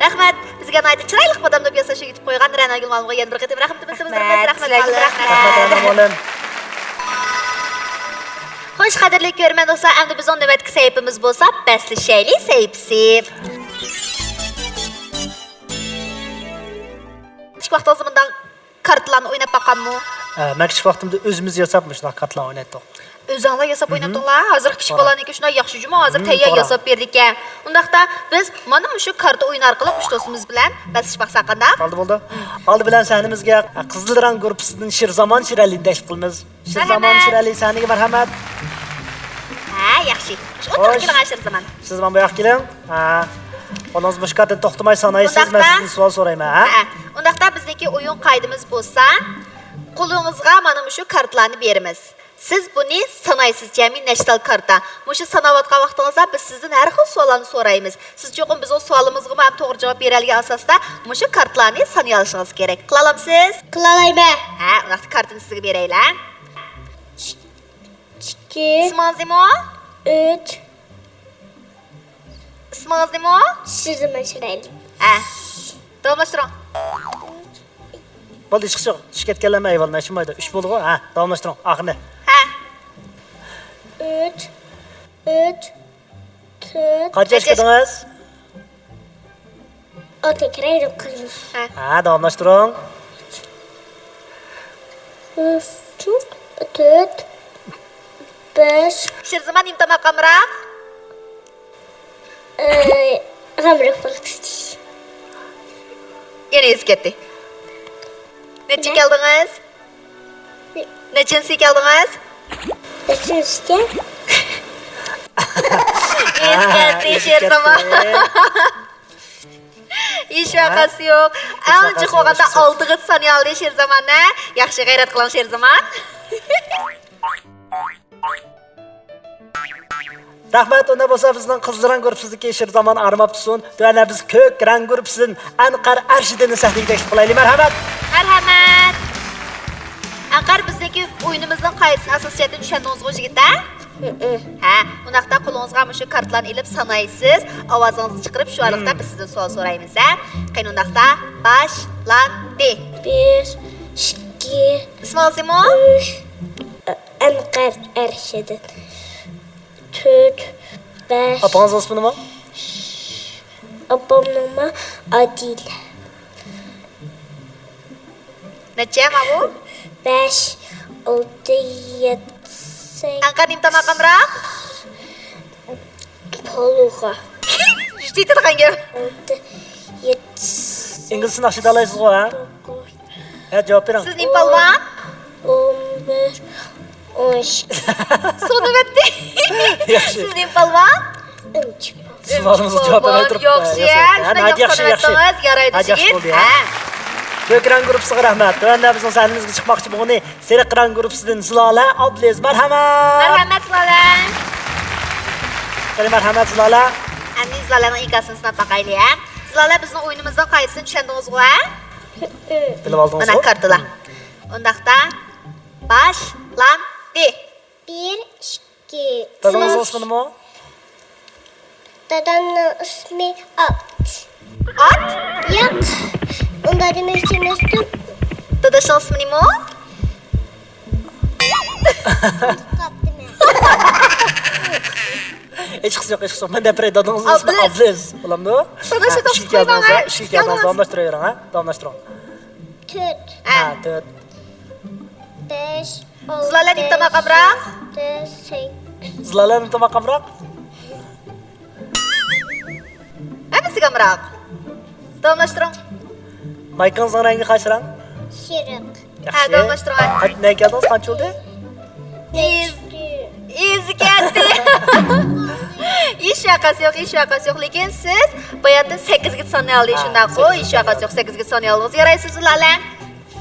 رەھمەت. بىزگە ناھايىتى چىرايلىق بادام دوپپا ياساش ئۆگىتىپ قويغان رەناگۈل مۇئەللىمغا يەنە بىر قېتىم رەھمىتىمىزنى بىلدۈرىمىز. رەھمەت، رەھمەت، مۇئەللىم. رەھمەت، رەھمەت، مۇئەللىم. خوش، قەدىرلىك كۆرۈرمەن دوستلار، ئەمدى بىزنىڭ نۆۋەتتىكى سەھىپىمىز بولسا بەسلىشەيلى سەھىپىسى. كىچىك ۋاقتىڭىزدا مۇنداق كارتىلارنى ئويناپ باققانمۇ؟ ھە، مەن كىچىك ۋاقتىمدا ئۆزىمىز ياساپ مۇشۇنداق كارتىلارنى ئوينايتتۇق. ئۆزۈڭلار ياساپ ئويناپتىڭلار؟ ھازىرقى كىچىك بالىنىڭكى شۇنداق ياخشى جۇمۇ، ھازىر تەييار ياساپ بېرىدىكەن. ئۇنداقتا بىز مانا مۇشۇ كارتا ئويۇنى ئارقىلىق ئۈچ دوستىمىز بىلەن بەسلىشىپ باقساق قانداق؟ بولدى، بولدى. ئالدى بىلەن سەھنىمىزگە قىزىل رەڭ گۇرۇپپىسىدىن شىرزامان شىرئەلىنى تەكلىپ قىلىمىز. شىرزامان شىرئەلى، سەھنىگە مەرھەمەت. ھە، ياخشى. شۇ ئوتتۇرىغا كېلىڭ، شىرزامان. شىرزامان، بۇياققا كېلىڭ. ھە. قولىڭىزنى مۇشۇ كارتىدىن توختىماي سانايسىز، مەن سىزدىن سوئال سورايمەن، ھە؟ ھە. ئۇنداقتا بىزنىڭكى ئويۇن قائىدىمىز بولسا، قولىڭىزغا مانا مۇشۇ كارتىلارنى بېرىمىز. سىز بۇنى سانايسىز، جەمئىي نەچچە تال كارتا. مۇشۇ ساناۋاتقان ۋاقتىڭىزدا بىز سىزدىن ھەر خىل سوئاللارنى سورايمىز. سىز چوقۇم بىزنىڭ سوئالىمىزغىمۇ ھەم توغرا جاۋاب بېرەلىگەن ئاساستا مۇشۇ كارتىلارنى سانىيالىشىڭىز كېرەك. قىلالايسىز؟ قىلالايمەن. ھە، ئۇنداقتا كارتىنى سىزگە بېرەيلى. ئىككى. ئىسمىڭىز نېمە؟ ئۈچ. ئىسمىڭىز نېمە؟ شىرزامان شىرئەلى. ھە. داۋاملاشتۇرۇڭ. بولدى، چىقىش يوق. چۈشۈپ كەتكەنلەرمۇ ئەيۋالىنى ئاچمايدۇ. ئۈچ بولدىغۇ؟ ھە، داۋاملاشتۇرۇڭ. ئاخىرىنى. ھە. ئۈچ، ئۈچ، تۆت. قانچە ياشقا كىردىڭىز؟ ئون ئىككى. ھە، داۋاملاشتۇرۇڭ. ئۈچ، تۆت، بەش. شىرزامان، نېمە تاماق ئامراق؟ ئەي، ئامراق بولۇپ كەتتى. يەنە ئېزىپ كەتتى. نەچچە كەلدىڭىز؟ نەچچىنچىسى كەلدىڭىز؟ نەچچىنچىكەن؟ ئېزىپ كەتتى شىرزامان. ھېچ ۋەقەسى يوق. ئەڭ جىق بولغاندا ئالتىغىچە سانىيالدى شىرزامان، ھە؟ ياخشى، غەيرەت قىلىڭ شىرزامان. رەھمەت، ئۇنداق بولسا بىزنىڭ قىزىل رەڭ گۇرۇپپىسىدىكى شىرزامان ئارام ئاپتۇ سۇن. تۆۋەندە بىز كۆك رەڭ گۇرۇپپىسىدىن ئەنقەر ئەرشىدىننى سەھنىگە تەكلىپ قىلايلى، مەرھەمەت. مەرھەمەت. ئەنقەر، بىزنىڭكى ئويۇنىمىزنىڭ قائىدىسىنى ئاساسىي جەھەتتىن چۈشەندىڭىزغۇ، يىگىتلەر؟ ھە، ئۇنداقتا قولىڭىزغا مۇشۇ كارتىلارنى ئېلىپ سانايسىز، ئاۋازىڭىزنى چىقىرىپ، شۇ ئارىلىقتا بىز سىزدىن سوئال سورايمىز، ھە؟ قېنى، ئۇنداقتا باشلاندى. بىر، ئىككى، ئىسمىڭىز نېمە؟ ئۈچ، ئەنقەر ئەرشىدىن. تۆت، بەش. ئاپىڭىزنىڭ ئىسمى نېمە؟ ئاپامنىڭمۇ ئادىلە. نەچچە ماۋۇ؟ بەش، ئالتە، يەتتە، سەككىز. ئەنقەر نېمە تاماق ئامراق؟ پالۇغا. يېتىدىغان گەپ. ئالتە، يەتتە. ئىنگلىزچىنى ياخشى ئېيتالايسىزغۇ، ھە؟ توققۇز. ھە، جاۋاب بېرىڭ. سىز نېمە پالۋان؟ ئون بىر، ئون ئىككى. سونۇۋەتتى. ياخشى. سىز نېمە پالۋان؟ ئۈچ. سوئالىمىزغا جاۋاب بەرمەي تۇرۇپ. ياخشى، ھە، شۇنداق ياخشى، ياخشى، ياخشى. يارايدۇ، ياخشى يىگىت. بولدى، ھە. ھە. كۆك رەڭ گۇرۇپپىسىغا رەھمەت. تۆۋەندە بىزنىڭ سەھنىمىزگە چىقماقچى بولغىنى سېرىق رەڭ گۇرۇپپىسىدىن زىلالە ئابلىز. مەرھەمەت. مەرھەمەت، زىلالە. قېنى، مەرھەمەت، زىلالە. ئەمدى زىلالەنىڭ ئىنكاسىنى سىناپ باقايلى، ھە. زىلالە، بىزنىڭ ئويۇنىمىزنىڭ قائىدىسىنى چۈشەندىڭىزغۇ، ھە؟ بىلىۋالدىڭىزغۇ؟ مانا كارتىلار. ئۇنداقتا باشلاندى. بىر، ئىككى. دادىڭىزنىڭ ئىسمى نېمە؟ دادامنىڭ ئىسمى ئات. ئات؟ ياق. ئۇنداق دېمەكچى ئەمەستىم. داداشنىڭ ئىسمى نېمە؟ قاپتىمەن. ھېچقىسى يوق، ھېچقىسى يوق. مەن دەپ بېرەي، دادىڭىزنىڭ ئىسمى ئابلىز. ئابلىز. بولامدۇ؟ سادا، ھە، سادا ئىشىك قىلماڭ، يازدىڭىز، ھە؟ ئىشىك يازدىڭىز. داۋاملاشتۇرۇۋېرىڭ، ھە؟ داۋاملاشتۇرۇڭ. تۆت. ھە، تۆت. بەش. زىلالە نېمە تاماق ئامراق؟ زىلالە نېمە تاماق ئامراق؟ ھەممىسىگە ئامراق. داۋاملاشتۇرۇڭ. مايكىڭىزنىڭ رەڭگى قايسى رەڭ؟ سېرىق. ھە، ياخشى. داۋاملاشتۇرۇڭ. قايت-، نەگە كەلدىڭىز؟ قانچە بولدى؟ ئېزىكى. ئېزىكى ئەتتى. ھېچ ۋەقەسى يوق، ھېچ ۋەقەسى يوق. لېكىن سىز باياتىن سەككىزگە سانىيالدى، ھە، شۇنداققۇ؟ سەككىزگە ھېچ ۋەقەسى يوق، سەككىزگە سانىيالدىڭىز. يارايسىز، زىلالە.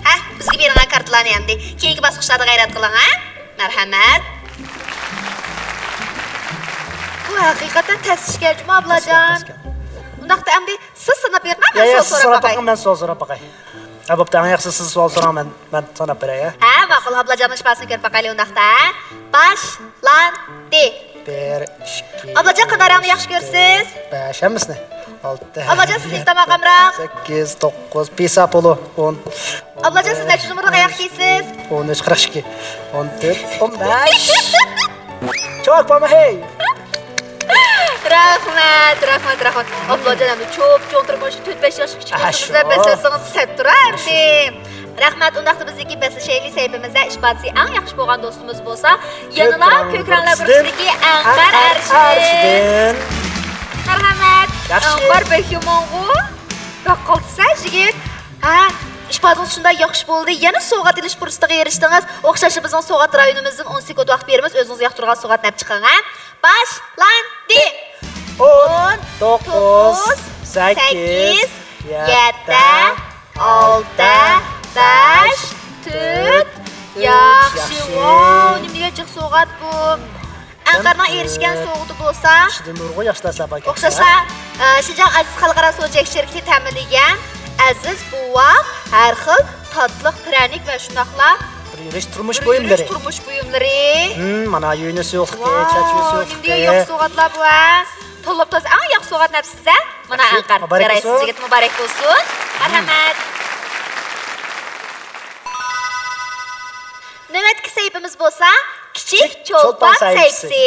ھە، بىزگە بېرىڭە كارتىلارنى ئەمدى. كېيىنكى باسقۇچلاردا غەيرەت قىلىڭ، ھە؟ مەرھەمەت. بۇ ھەقىقەتەن تەس ئىشكەن جۇمۇ، ئابلاجان. تەس ئىكەن. ئۇنداقتا ئەمدى سىز ساناپ بېقىڭ، مەن يا، يا، سوئال سىز سوراپ ساناپ باقاي. بېقىڭ، مەن سوئال سوراپ باقاي. ھە، بوپتۇ، ئەڭ ياخشىسى سىز سوئال سوراڭ، مەن، مەن ساناپ بېرەي، ھە؟ ھە، ماقۇل، ئابلاجاننىڭ ئىپادىسىنى كۆرۈپ باقايلى ئۇنداقتا، ھە؟ باشلاندى. بىر، ئىككى، ئابلاجان، قانداق رەڭنى ياخشى كۆرىسىز؟ بەش، ھەممىسىنى. ئالتە، ئابلاجان، سىز نېمە تاماق ئامراق؟ سەككىز، توققۇز، پىسا پولۇ، ئون. ئابلاجان، سىز نەچچە نومۇرلۇق ئاياغ كىيىسىز؟ ئون ئۈچ، قىرىق ئىككى، ئون تۆت، ئون بەش. چوك بولما، ھەي! رەھمەت، رەھمەت، رەھمەت. ئابلاجان، ئەمدى چوپ-چوڭ تۇرمۇش، تۆت-بەش ياش كىچىك ھە، دوستىمىز بىلەن شۇ. بەسلەشسىڭىز سەت تۇرار ئەمدى. رەھمەت، ئۇنداقتا بىزنىڭكى بەسلىشەيلى سەھىپىمىزدە ئىپادىسى ئەڭ ياخشى بولغان دوستىمىز بولسا، يەنىلا كۆك رەڭلەر گۇرۇپپىسىدىكى ئەنقەر ئەرشىدىن. مەرھەمەت. ياخشى. ئەنقەر بەك يامانغۇ. بەك قالتىسەن، يىگىت. ھە، ئىپادىڭىز شۇنداق ياخشى بولدى. يەنە سوۋغات ئېلىش پۇرسىتىگە ئېرىشتىڭىز. ئوخشاشلا بىزنىڭ سوۋغات رايونىمىزدىن ئون سېكۇنت ۋاقىت بېرىمىز. ئۆزىڭىزگە ياقتۇرغان سوۋغاتنى ئېلىپ چىقىڭ، ھە؟ باشلاندى. ئون، توققۇز، سەككىز، يەتتە، ئالتە، بەش، تۆت. ياخشى. ياخشى. ۋاۋ، نېمە دېگەن جىق سوۋغات بۇ. ئەنقەرنىڭ ئېرىشكەن سوۋغىتى بولسا، ئىچىدە نۇرغۇن ياخشى نەرسىلەر بار ئىكەن. ئوخشاشلا، ئە، شىنجاڭ ئەزىز خەلقئارا سودا چەكلىك شىركىتى تەمىنلىگەن ئەزىز بوۋاق ھەر خىل تاتلىق پىرەنىك ۋە شۇنداقلا بىر يۈرۈش تۇرمۇش بىر يۈرۈش بۇيۇملىرى. تۇرمۇش بۇيۇملىرى. ھىم، مانا يۇيۇنۇش سۇيۇقلۇقى، ۋاۋ، چاچ يۇيۇش نېمە دېگەن ياخشى سوۋغاتلار بۇ، ھە؟ تاللاپ تازا ئەڭ ياخشى سوۋغات دەپسىز، ھە؟ مانا ياخشى. ئەنقەر. مۇبارەك بولسۇن. يارايسىز يىگىت، مۇبارەك بولسۇن. مەرھەمەت. نۆۋەتتىكى سەھىپىمىز بولسا، كىچىك چولپان سەھىپىسى.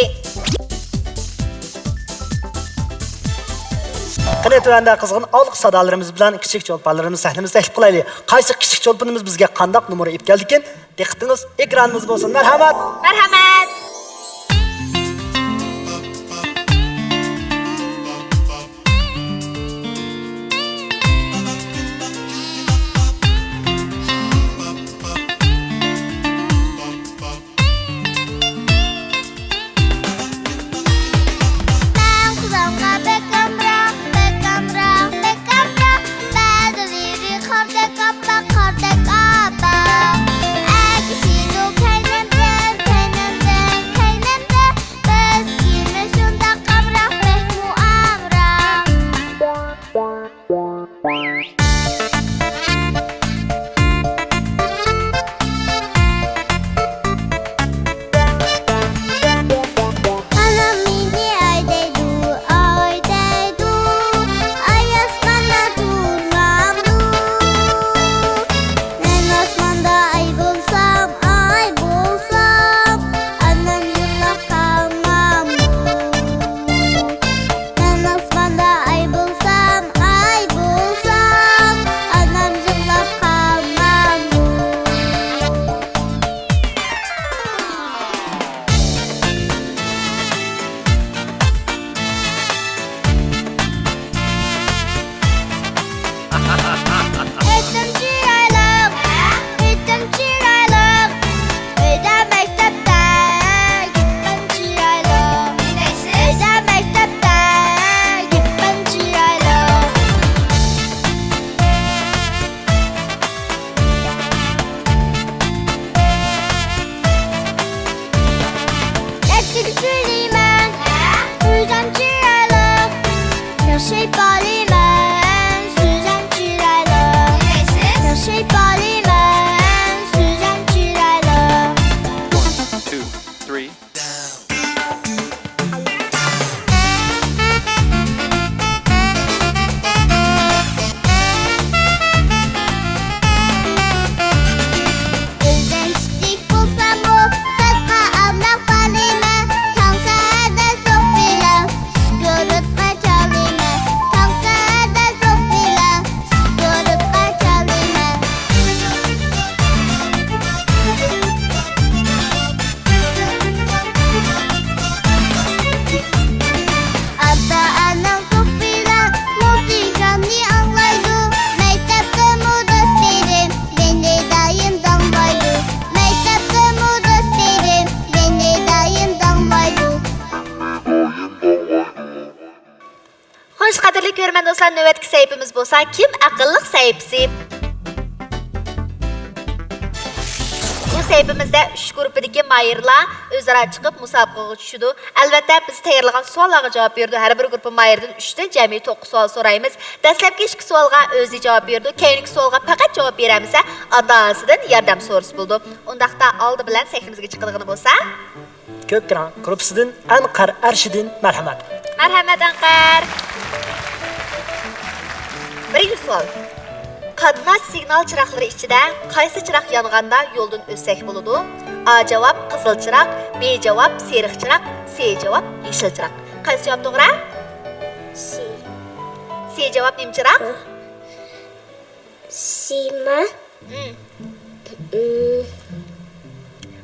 قېنى، تۆۋەندە قىزغىن ئالقىش سادالىرىمىز بىلەن كىچىك چولپانلىرىمىزنى سەھنىمىزگە تەكلىپ قىلايلى. قايسى كىچىك چولپىنىمىز بىزگە قانداق نومۇر ئېلىپ كەلدىكىن؟ دىققىتىڭىز ئېكرانىمىزدا بولسۇن. مەرھەمەت! مەرھەمەت! مەن قۇلامغا بەك ئامراق، بەك ئامراق، بەك ئامراق. بەدىلىرى قاردەك ئاپئاق، قاردەك ئاپئاق. ئەگىشىدۇ كەينىمدىن، كەينىمدىن، كەينىمدىن. بىز كىمىز شۇنداق ئامراق، بەكمۇ ئامراق. مەن دوستلار، نۆۋەتتىكى سەھىپىمىز بولسا كىم ئەقىللىق سەھىپىسى. بۇ سەھىپىمىزدە ئۈچ گۇرۇپپىدىكى ماھىرلار ئۆزئارا چىقىپ مۇسابىقىگە چۈشىدۇ. ئەلۋەتتە، بىز تەييارلىغان سوئاللارغا جاۋاب بېرىدۇ. ھەر بىر گۇرۇپپا ماھىرىدىن ئۈچتىن جەمئىي توققۇز سوئال سورايمىز. دەسلەپكى ئىككى سوئالغا ئۆزى جاۋاب بېرىدۇ. كەينىكى سوئالغا پەقەت جاۋاب بېرەلمىسە، ئاتا-ئانىسىدىن ياردەم سورىسا بولىدۇ. ئۇنداقتا ئالدى بىلەن سەھىپىمىزگە چىقىدىغىنى بولسا، كۆك رەڭ گۇرۇپپىسىدىن ئەنقەر ئەرشىدىن، مەرھەمەت. مەرھەمەت، ئەنقەر. بىرىنچى سوئال. قاتناش سىگنال چىراغلىرى ئىچىدە قايسى چىراغ يانغاندا يولدىن ئۆتسەك بولىدۇ؟ ئا جاۋاب قىزىل چىراغ، بى جاۋاب سېرىق چىراغ، سې جاۋاب يېشىل چىراغ. قايسى جاۋاب توغرا؟ سې. سې جاۋاب نېمە چىراغ؟ ھە. سىما. مم. مم.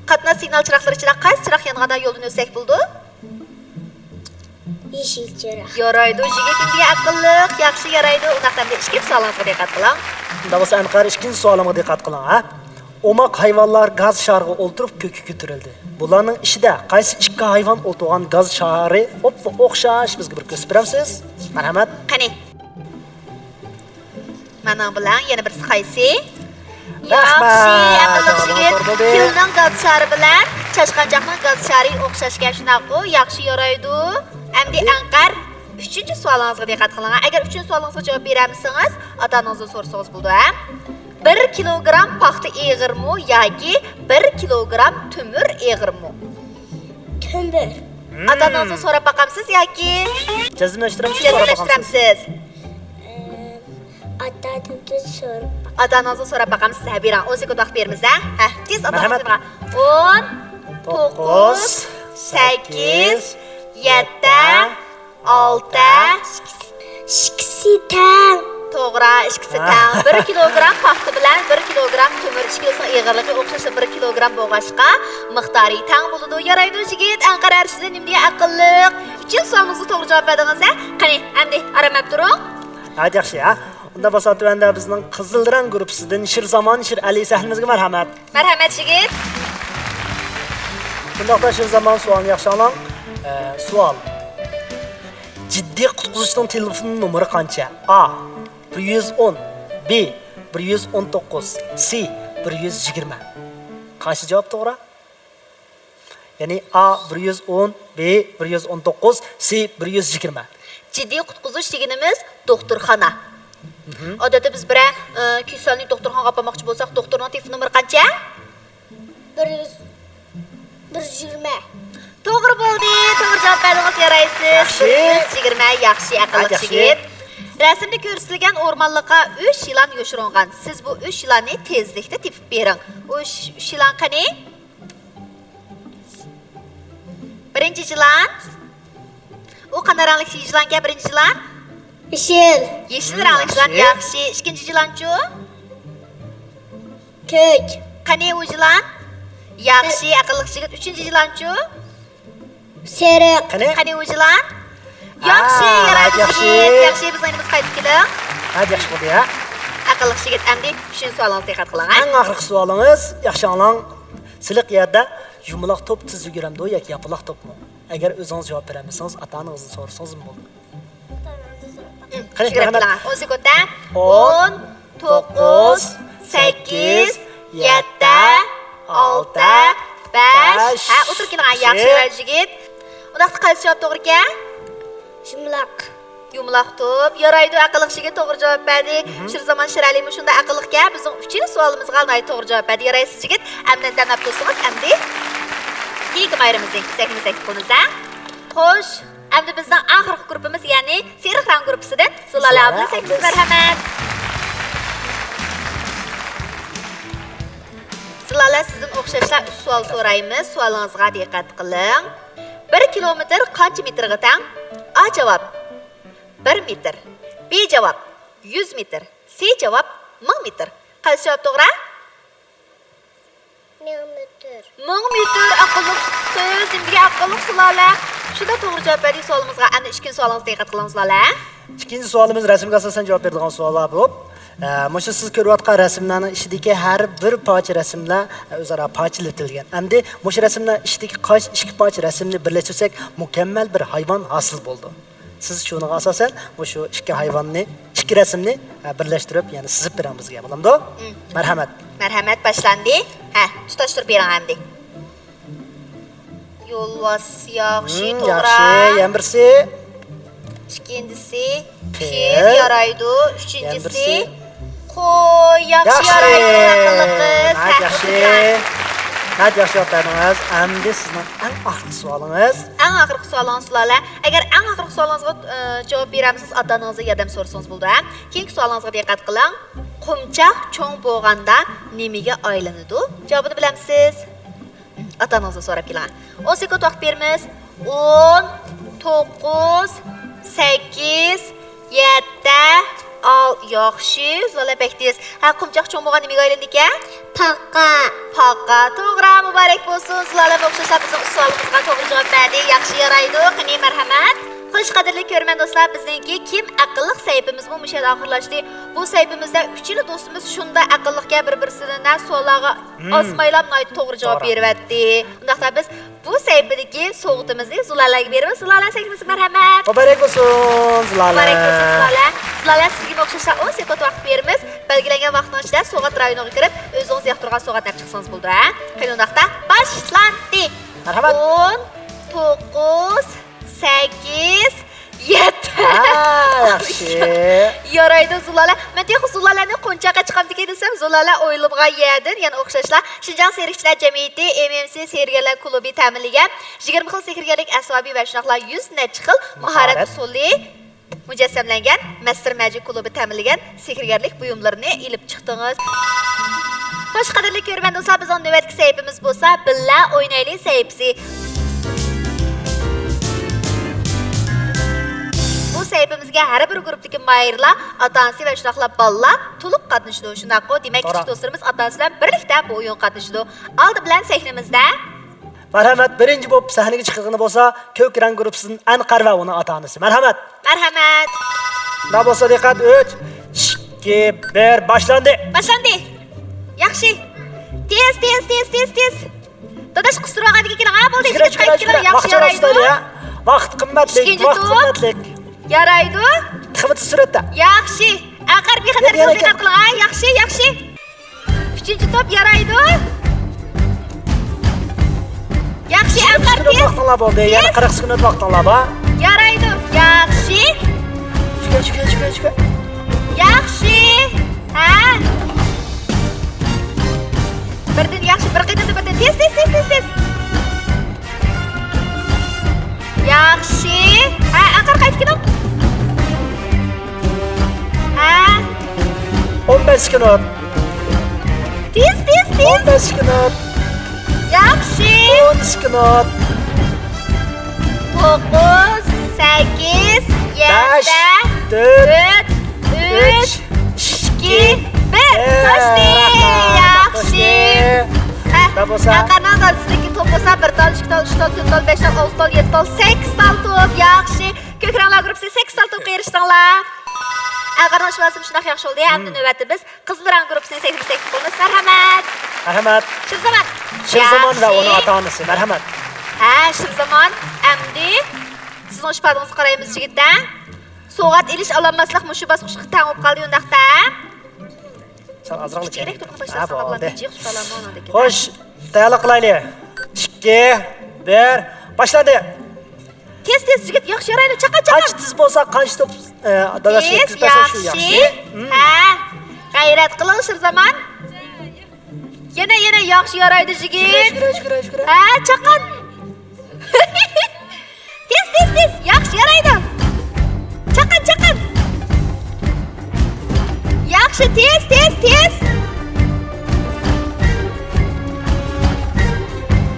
قاتناش سىگنال چىراغلىرى ئىچىدە قايسى چىراغ يانغاندا يولدىن ئۆتسەك بولىدۇ؟ يېشىل چىراغ. يارايدۇ، يىگىت ئىندىيە ئەقىللىق، ياخشى، يارايدۇ. ئۇنداقتا ئەمدى ئىككىنچى سوئالىڭىزغا دىققەت قىلىڭ. ئۇنداق بولسا ئەنقەر ئىككىنچى سوئالىمغا دىققەت قىلىڭ، ھە. ئوماق ھايۋانلار گاز شارىغا ئولتۇرۇپ كۆككە كۆتۈرۈلدى. بۇلارنىڭ ئىچىدە قايسى ئىككى ھايۋان ئولتۇرغان گاز شارى ئوپپا ئوخشاش، بىزگە بىر كۆرسىتىپ بېرەمسىز؟ مەرھەمەت. قېنى. مانا بۇلار يەنە بىرسى قايسى؟ رەھمەت. ياخشى، ئەقىللىق جاۋابىڭىز يىگىت. توغرا بولدى. پىلنىڭ گاز شارى بىلەن چاشقانچاقنىڭ گاز شارى ئوخشاشكەن، شۇنداققۇ؟ ياخشى، يارايدۇ. ئەمدى ئەنقەر ئۈچىنچى سوئالىڭىزغا دىققەت قىلىڭ. ئەگەر ئۈچىنچى سوئالىڭىزغا جاۋاب بېرەلمىسىڭىز، ئاتا-ئانىڭىزدىن سورىسىڭىز بولىدۇ، ھە؟ بىر كىلوگرام پاختا ئېغىرمۇ ياكى بىر كىلوگرام تۆمۈر ئېغىرمۇ؟ تۆمۈر. ئاتا-ئانىڭىزدىن سوراپ باقامسىز ياكى؟ جەزملەشتۈرەمسىز، سوراپ باقامسىز؟ جەزملەشتۈرەمسىز. ئاتا-ئانامدىن سوراپ باقاي. ئاتا-ئانىڭىزدىن سوراپ باقامسىز، ھە، بېرىڭ. ئون سېكۇنت ۋاقىت بېرىمىز، ھە؟ ھە، تېز ئاتا-ئانىڭىزغا بېرىڭ. ئون، توققۇز، سەككىز، يەتتە، ئالتە. ئىككىسى تەڭ. توغرا، ئىككىسى تەڭ. بىر كىلوگرام پاختا بىلەن بىر كىلوگرام تۆمۈر ئىككىلىسىنىڭ ئېغىرلىقى ئوخشاشلا بىر كىلوگرام بولغاچقا، مىقدارى تەڭ بولىدۇ. يارايدۇ، يىگىت، ئەنقەر ئەرشىدىن نېمە دېگەن ئەقىللىق. ئۈچىنچى سوئالىمىزغا توغرا جاۋاب بەردىڭىز، ھە؟ قېنى، ئەمدى ئارام ئېلىپ تۇرۇڭ. ھە، ياخشى، ھە. ئۇنداق بولسا تۆۋەندە بىزنىڭ قىزىل رەڭ گۇرۇپپىسىدىن شىرزامان، شىرئەلى سەھنىمىزگە مەرھەمەت. مەرھەمەت، يىگىت. بۇنداقتا شىرزامان سوئالنى ياخشى ئاڭلاڭ. ئە، سوئال. جىددىي قۇتقۇزۇشنىڭ تېلېفون نومۇرى قانچە؟ ئا، بىر يۈز ئون، بى، بىر يۈز ئون توققۇز، سى، بىر يۈز يىگىرمە. قايسى جاۋاب توغرا؟ يەنى ئا بىر يۈز ئون، بى بىر يۈز ئون توققۇز، سى بىر يۈز يىگىرمە. جىددىي قۇتقۇزۇش دېگىنىمىز دوختۇرخانا. مھم. ئادەتتە بىز بىرەر، ئە، كېسەلنى دوختۇرخانىغا ئاپارماقچى بولساق، دوختۇرنىڭ تېلېفون نومۇرى قانچە؟ بىر يۈز، بىر يۈز يىگىرمە. توغرا بولدى، توغرا جاۋاب بەردىڭىز، يارايسىز. ياخشى. بىر يۈز يىگىرمە، ياخشى، ئەقىللىق يىگىت. رەسىمدە كۆرسىتىلگەن ئورمانلىققا ئۈچ يىلان يوشۇرۇنغان. سىز بۇ ئۈچ يىلاننى تېزلىكتە تېپىپ بېرىڭ. ئۇ ئۈچ، ئۈچ يىلان قېنى؟ بىرىنچى يىلان. ئۇ قانداق رەڭلىك يىلانكەن بىرىنچى يىلان؟ يېشىل. يېشىل رەڭلىك يىلان، ياخشى. ياخشى. ئىككىنچى يىلانچۇ؟ كۆك. قېنى ئۇ يىلان؟ ياخشى، ئەقىللىق يىگىت. ئۈچىنچى يىلانچۇ؟ سېرىق. قېنى؟ قېنى ئۇ يىلان؟ ھا، ياخشى، يارايدۇ ياخشى. يىگىت. ياخشى، بىزنىڭ ئىنىمىز قايتىپ كېلىڭ. ھە، ياخشى بولدى، ھە. ئەقىللىق يىگىت، ئەمدى ئۈچىنچى سوئالىڭىزغا دىققەت قىلىڭ، ھە. ئەڭ ئاخىرقى سوئالىڭىز، ياخشى ئاڭلاڭ. سىلىق يەردە يۇمىلاق توپ تېز يۈگۈرەمدۇ ياكى ياپىلاق توپمۇ؟ ئەگەر ئۆزىڭىز جاۋاب بېرەلمىسىڭىز، ئاتا-ئانىڭىزدىن سورىسىڭىزمۇ بولىدۇ. قېنى، يۈگۈرۈپ قىلىڭ. ئون سېكۇنتتا. ئون، توققۇز، سەككىز، يەتتە، ئالتە، بەش. ھە، ئولتۇرۇپ كېلىڭ، ياخشى، يارايدۇ يىگىت. ئۇنداقتا قايسى جاۋاب توغرا ئىكەن؟ يۇمىلاق. يۇمىلاق توپ. يارايدۇ، ئەقىللىق يىگىت توغرا جاۋاب بەردى. مھم. شىرزامان شىرئەلىمۇ شۇنداق ئەقىللىقكەن، بىزنىڭ ئۈچىنچى سوئالىمىزغا ناھايىتى توغرا جاۋاب بەردى. يارايسىز يىگىت. ئەمدى دەم ئېلىپ تۇرسىڭىز، ئەمدى كېيىنكى ماھىرىمىزنى سەھنىمىزگە تەكلىپ قىلىمىز، ھە؟ خوش، ئەمدى بىزنىڭ ئاخىرقى گۇرۇپپىمىز، يەنى سېرىق رەڭ گۇرۇپپىسىدىن زۇلالە ئابلىسەكىز، مەرھەمەت. زۇلالە، سىزدىن ئوخشاشلا ئۈچ سوئال سورايمىز. سوئالىڭىزغا دىققەت قىلىڭ. بىر كىلومېتىر قانچە مېتىرغا تەڭ؟ ئا جاۋاب، بىر مېتىر. بى جاۋاب، يۈز مېتىر. سى جاۋاب، مىڭ مېتىر. قايسى جاۋاب توغرا؟ مىڭ مېتىر. مىڭ مېتىر، ئەقىللىق سىز، نېمىگە ئەقىللىق زۇلالە؟ شۇنداق توغرا جاۋاب بەردى سوئالىمىزغا. ئەمدى ئىككىنچى سوئالىڭىزغا دىققەت قىلىڭ زۇلالە. ئىككىنچى سوئالىمىز رەسىمگە ئاساسەن جاۋاب بېرىدىغان سوئاللار بولۇپ، ئە، مۇشۇ سىز كۆرۈۋاتقان رەسىملەرنىڭ ئىچىدىكى ھەر بىر پارچە رەسىملەر، ئە، ئۆزئارا پارچىلىتىلگەن. ئەمدى مۇشۇ رەسىملەر ئىچىدىكى قايسى ئىككى پارچە رەسىمنى بىرلەشتۈرسەك، مۇكەممەل بىر ھايۋان ھاسىل بولىدۇ. سىز شۇنىڭغا ئاساسەن مۇشۇ ئىككى ھايۋاننى، ئىككى رەسىمنى، ھە، بىرلەشتۈرۈپ، يەنى سىزىپ بېرىڭ بىزگە، بولامدۇ؟ مم. مەرھەمەت. مەرھەمەت، باشلاندى. ھە، تۇتاشتۇرۇپ بېرىڭ ئەمدى. يولۋاس، ياخشى، مم، توغرا. ياخشى، يەنە بىرسى. ئىككىنچىسى، پىل. پىل، يارايدۇ. ئۈچىنچىسى، يەنە بىرسى. قوي، ياخشى، ياخشى. يارايدۇ، ئەقىللىق قىز. ناھايىتى ياخشى. ناھايىتى ياخشى جاۋاب بەردىڭىز. ئەمدى سىزنىڭ ئەڭ ئاخىرقى سوئالىڭىز. ئەڭ ئاخىرقى سوئالىڭىز، سۇلالە. ئەگەر ئەڭ ئاخىرقى سوئالىڭىزغا، ئە، جاۋاب بېرەلمىسىڭىز، ئاتا-ئانىڭىزدىن ياردەم سورىسىڭىز بولىدۇ، ھە؟ كېيىنكى سوئالىڭىزغا دىققەت قىلىڭ. قۇمچاق چوڭ بولغاندا نېمىگە ئايلىنىدۇ؟ جاۋابىنى بىلەمسىز؟ ئاتا-ئانىڭىزدىن سوراپ كېلىڭ. ئون سېكۇنت ۋاقىت بېرىمىز. ئون، توققۇز، سەككىز، يەتتە، ئال-، ياخشى، زۇلالە بەك تېز. ھە، قۇمچاق چوڭ بولغان نېمىگە ئايلىنىدىكەن؟ پاقا. پاقا، توغرا، مۇبارەك بولسۇن. زۇلالەممۇ ئوخشاشلا بىزنىڭ سوئالىمىزغا توغرا جاۋاب بەردى. ياخشى، يارايدۇ. قېنى، مەرھەمەت. خوش، قەدىرلىك كۆرۈرمەن دوستلار، بىزنىڭكى كىم ئەقىللىق سەھىپىمىزمۇ مۇشۇ يەردە ئاخىرلاشتى. بۇ سەھىپىمىزدە ئۈچىلا دوستىمىز شۇنداق ئەقىللىقكەن، بىر-بىرسىدىن سوئاللارغا مم. ئازمايلا ناھايىتى توغرا جاۋاب توغرا. بېرىۋەتتى. ئۇنداقتا بىز بۇ سەھىپىدىكى سوۋغىتىمىزنى زۇلالەگە بېرىمىز. زۇلالە، سەھىپىمىزگە مەرھەمەت. مۇبارەك بولسۇن، زۇلالە. مۇبارەك بولسۇن، زۇلالە. زۇلالە، سىزگىمۇ ئوخشاشلا ئون سېكۇنت ۋاقىت بېرىمىز. بەلگىلەنگەن ۋاقىتنىڭ ئىچىدە سوۋغات رايونىغا كىرىپ، ئۆزىڭىز ياقتۇرغان سوۋغاتنى ئېلىپ چىقسىڭىز بولىدۇ، ھە؟ قېنى، ئۇنداقتا باشلاندى. مەرھەمەت. ئون، توققۇز، سەككىز، يەتتە. ھە، ياخشى. يارايدۇ، زۇلالە. مەن تېخى زۇلالەنى قونچاققا چىقامدىكىن دېسەم، زۇلالە ئويلىمىغان يەردىن يەنە ئوخشاشلا شىنجاڭ سېرىقچىلار جەمئىيىتى، ئېم ئېم سى سېھىرگەرلەر كۇلۇبى تەمىنلىگەن يىگىرمە خىل سېھىرگەرلىك ئەسۋابى ۋە شۇنداقلا يۈز نەچچە خىل ماھارەت ماھارەت. ئۇسۇلى مۇجەسسەملەنگەن مەستەر مەجىك كۇلۇبى تەمىنلىگەن سېھىرگەرلىك بۇيۇملىرىنى ئېلىپ چىقتىڭىز. خوش، قەدىرلىك كۆرۈرمەن دوستلار، بىزنىڭ نۆۋەتتىكى سەھىپىمىز بولسا بىللە ئوينايلى سەھىپىسى. بۇ سەھىپىمىزگە ھەر بىر گۇرۇپپىدىكى ماھىرلار، ئاتا-ئانىسى ۋە شۇنداقلا بالىلار تولۇق قاتنىشىدۇ. شۇنداققۇ؟ دېمەك، توغرا. كىچىك دوستلىرىمىز ئاتا-ئانىسى بىلەن بىرلىكتە بۇ ئويۇنغا قاتنىشىدۇ. ئالدى بىلەن سەھنىمىزدە مەرھەمەت، بىرىنچى بولۇپ سەھنىگە چىقىدىغىنى بولسا كۆك رەڭ گۇرۇپپىسىدىن ئەنقەر ۋە ئۇنىڭ ئاتا-ئانىسى. مەرھەمەت. مەرھەمەت. شۇنداق بولسا دىققەت، ئۈچ، ئىككى، بىر، باشلاندى. باشلاندى. ياخشى. تېز، تېز، تېز، تېز، تېز. داداش، قىستۇرۇۋالغاندىكىن كېلىڭ، ھە، بولدى. يۈگۈرە، يۈگۈرە، يۈگۈرە. ياخشى، يارايدۇ. ۋاقىت قىممەتلىك، ئىككىنچى ۋاقىت توپ. قىممەتلىك. يارايدۇ. تېخىمۇ تېز سۈرئەتتە. ياخشى. ئەنقەر، بىخەتەر، يەنە، يەنە دىققەت قىلىڭ، ھە، ياخشى، ياخشى. ئۈچىنچى توپ يارايدۇ. ياخشى، ئەنقەر تېز. ۋاقتىڭلار بولدى. يەنە قىرىق سېكۇنت ۋاقتىڭلار بار. يارايدۇ. ياخشى. چۈشكە، چۈشكە، چۈشكە، چۈشكە. ياخشى. ھە. بىردىن ياخشى، بىر قېتىمدا بىردىن. تېز، تېز، تېز، تېز، تېز. ياخشى. ھە، ئەنقەر قايتىپ كېلىڭ. ھە. ئون بەش سېكۇنت. تېز، تېز، تېز. ئون بەش سېكۇنت. ياخشى. ئون سېكۇنت. توققۇز، سەككىز، بەش، يەتتە، تۆت، تۆت، ئۈچ، ئۈچ، ئىككى، بىر. بىر. توشتى. رەھمەت، ياخشى. توشتى. ھە، بولسا. ئەنقەرنىڭ دادىسىدىكى توپ بولسا بىر تال، ئىككى تال، ئۈچ تال، تۆت تال، بەش تال، ئالتە تال، يەتتە تال، سەككىز تال توپ. ياخشى. كۆك رەڭلەر گۇرۇپپىسى سەككىز تال توپقا ئېرىشتىڭلار. ئەنقەرنىڭ ئىشلىۋالسىمۇ شۇنداق ياخشى بولدى. ئەمدى مم. نۆۋەتتە بىز قىزىل رەڭ گۇرۇپپىسىنى سەھنىگە تەكلىپ قىلىمىز. مەرھەمەت. مەرھەمەت. شىرزامان. شىرزامان ۋە ئۇنىڭ ياخشى. ئاتا-ئانىسى. مەرھەمەت. ھە، شىرزامان، ئەمدى سىزنىڭ ئىپادىڭىزگە قارايمىز، جىگىتلەر. سوۋغات ئېلىش، ئالالماسلىق مۇشۇ باسقۇچقا تەڭ بولۇپ قالدى، ئۇنداقتا. سەل ئازراق كىچىكرەك توپنى باشلاساڭلار بولىدۇ. بولدى. جىق ئۇچۇپ ئالالمايدۇ. خوش، تەييارلىق قىلايلى. ئىككى، بىر، باشلاندى. تېز، تېز، يىگىت، ياخشى يارايدۇ. چاققان، چاققان. قانچە تېز بولسا، قانچە توپ، ئە، داداش تېز، يەتكۈزۈپ بەرسە شۇ ياخشى. ياخشى. مم. ھە، غەيرەت قىلىڭ، شىرزامان. يەنە، يەنە ياخشى يارايدۇ، يىگىت. يۈگۈرە، يۈگۈرە، يۈگۈرە، يۈگۈرە. ھە، چاققان. تېز، تېز، تېز. ياخشى يارايدۇ. چاققان، چاققان. ياخشى، تېز، تېز، تېز.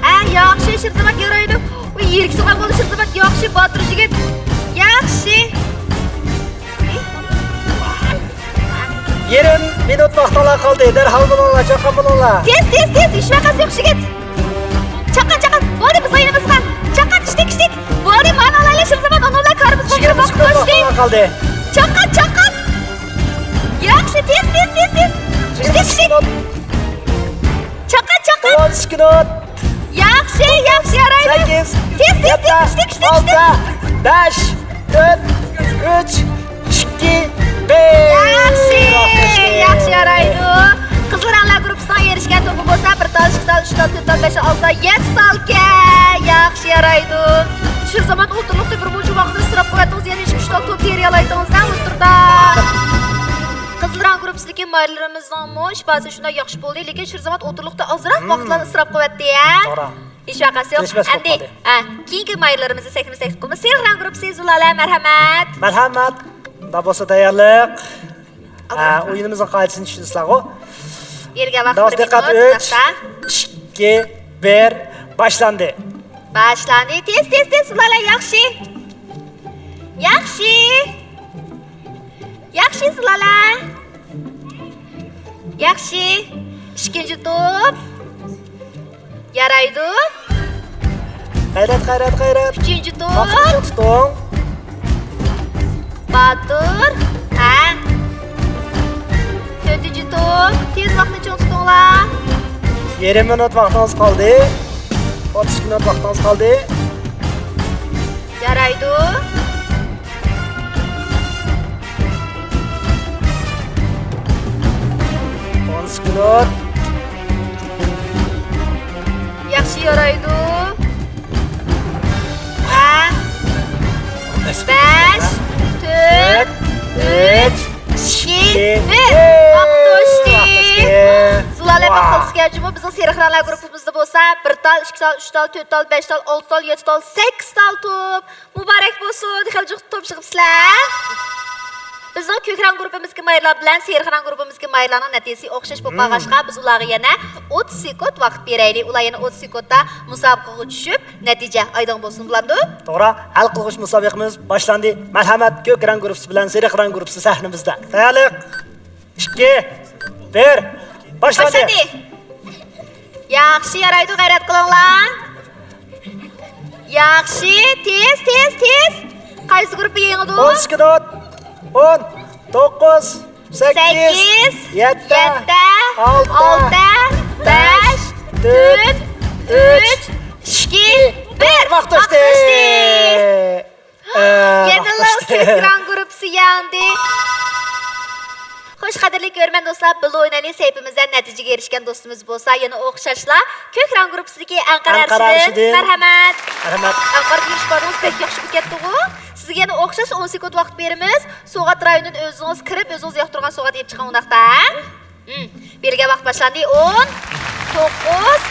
ھە، ياخشى، شىرزىمات يارايدۇ. ئۇ يىرىك سوغان بولدى، شىرزىمات ياخشى، باتۇر يىگىت. ياخشى. يېرىم مىنۇت ۋاقتىڭلار قالدى. دەرھال بولۇڭلار، چاققان بولۇڭلار. تېز، تېز، تېز. ھېچ ۋەقەسى يوق، يىگىت. چاققان، چاققان. بولدى، بىز ئويۇنىمىزغا. چاققان، كىشتىك، كىشتىك. بولدى، مانا ئالايلى، شىرزىمان، ئۇنىڭ بىلەن كارىمىز بولمىسا، يىگىرمە سېكۇنت ۋاقتىڭلار قالدى. چاققان، چاققان. ياخشى، تېز، تېز، تېز، تېز. كىشتىك، كىشتىك. چاققان، چاققان. ئون سېكۇنت. ياخشى، ياخشى، يارايدۇ. سەككىز، تېز، تېز، يەتتە، تېز، كىشتىك، كىشتىك، ئالتە، كىشتىك. بەش، تۆت، ئۈچ، ئىككى، بىر. ياخشى، ياخشى، يارايدۇ. قىزىل رەڭلەر گۇرۇپپىسىنىڭ ئېرىشكەن تۇغۇمى بولسا بىر تال، ئىككى تال، ئۈچ تال، تۆت تال، بەش تال، ئالتە تال، يەتتە تالكەن. ياخشى، يارايدۇ. شىرزامات ئوتتۇرىلىقتا بىر مۇنچە ۋاقىتنى ئىسراپ قىلىۋەتتىڭىز، يەنە ئىككى، ئۈچ تال توپ تېرىيالايتىڭىز-دە ئوتتۇرىدا. قىزىل رەڭ گۇرۇپپىسىدىكى ماھىرلىرىمىزنىڭمۇ ئىپادىسى شۇنداق ياخشى بولدى، لېكىن شىرزامات ئوتتۇرىلىقتا ئازراق ۋاقىتلارنى ئىسراپ قىلىۋەتتى، ھە؟ توغرا. ھېچ ۋەقەسى يوق. كېلىشمەس بولۇپ ئەمدى، قالدى. ھە، كېيىنكى ماھىرلىرىمىزنى سەھنىمىزگە تەكلىپ قىلىمىز. سېرىق رەڭ گۇرۇپپىسى، زۇلالە، مەرھەمەت. مەرھەمەت. مۇنداق بولسا تەييارلىق. ھە، ئويۇنىمىزنىڭ قائىدىسىنى چۈشىنىسىلەرغۇ. بېرىلگەن ۋاقىت بىر مىنۇت. دىققەت، ئۈچ، ئىككى، بىر، باشلاندى. باشلاندى. تېز، تېز، تېز، زۇلالە، ياخشى. ياخشى. ياخشى، زۇلالە. ياخشى. ئىككىنچى توپ. يارايدۇ. غەيرەت، غەيرەت، غەيرەت. ئۈچىنچى توپ. ۋاقىتنى چىڭ تۇتۇڭ. باتۇر. ھە. تۆتىنچى توپ. تېز ۋاقىتنى چىڭ تۇتۇڭلار. يېرىم مىنۇت ۋاقتىڭىز قالدى. ئوتتۇز مىنۇت ۋاقتىڭىز قالدى. يارايدۇ. ئون سېكۇنت. ياخشى يارايدۇ. ھە. بەش، تۆت، ئۈچ، ئىككى، بىر. ۋاقىت توشتى. ۋاقىت توشتى. زۇلالە، ۋاھ. بىر قىلسىكەن جۇمۇ، بىزنىڭ سېرىق رەڭلەر گۇرۇپپىمىزدا بولسا بىر تال، ئىككى تال، ئۈچ تال، تۆت تال، بەش تال، ئالتە تال، يەتتە تال، سەككىز تال توپ. مۇبارەك بولسۇن، خېلى جىق توپ يىغىپسىلەر. بىزنىڭ كۆك رەڭ گۇرۇپپىمىزدىكى ماھىرلار بىلەن سېرىق رەڭ گۇرۇپپىمىزدىكى ماھىرلارنىڭ نەتىجىسى ئوخشاش بولۇپ قالغاچقا، بىز ئۇلارغا يەنە ئوتتۇز سېكۇنت ۋاقىت بېرەيلى. ئۇلار يەنە ئوتتۇز سېكۇنتتا مۇسابىقىگە چۈشۈپ، نەتىجە ئايدىڭ بولسۇن، بولامدۇ؟ توغرا، ھەل قىلغۇچ مۇسابىقىمىز باشلاندى. مەرھەمەت، كۆك رەڭ گۇرۇپپىسى بىلەن سېرىق رەڭ گۇرۇپپىسى سەھنىمىزدە. تەييارلىق. ئىككى، بىر، باشلاندى. باشلاندى. ياخشى، يارايدۇ، غەيرەت قىلىڭلار. ياخشى، تېز، تېز، تېز. قايسى گۇرۇپپا يېڭىدۇ؟ ئون سېكۇنت. ئون، توققۇز، سەككىز، سەككىز، يەتتە، يەتتە، ئالتە، ئالتە، بەش، بەش، تۆت، تۆت، ئۈچ، ئۈچ، ئىككى، بىر. ۋاقىت توشتى. ۋاقىت توشتى. ئە، يەنىلا ۋاقىت توشتى. كۆك رەڭ گۇرۇپپىسى يەڭدى. خوش، قەدىرلىك كۆرۈرمەن دوستلار، بىللە ئوينايلى سەھىپىمىزدە نەتىجىگە ئېرىشكەن دوستىمىز بولسا، يەنە ئوخشاشلا كۆك رەڭ گۇرۇپپىسىدىكى ئەنقەرە ئەنقەرە ئەرشىدىن. ئەرشىدىن. مەرھەمەت. مەرھەمەت. ئەنقەرىدىن ئىپادىڭىز بەك ياخشى بولۇپ كەتتىغۇ. سىزگە يەنە ئوخشاش ئون سېكۇنت ۋاقىت بېرىمىز. سوۋغات رايونىدىن ئۆزىڭىز كىرىپ، ئۆزىڭىز ياقتۇرغان سوۋغات ئېلىپ چىقىڭ، ئۇنداقتا، ھە؟ مم. بېرىلگەن ۋاقىت باشلاندى. ئون، توققۇز،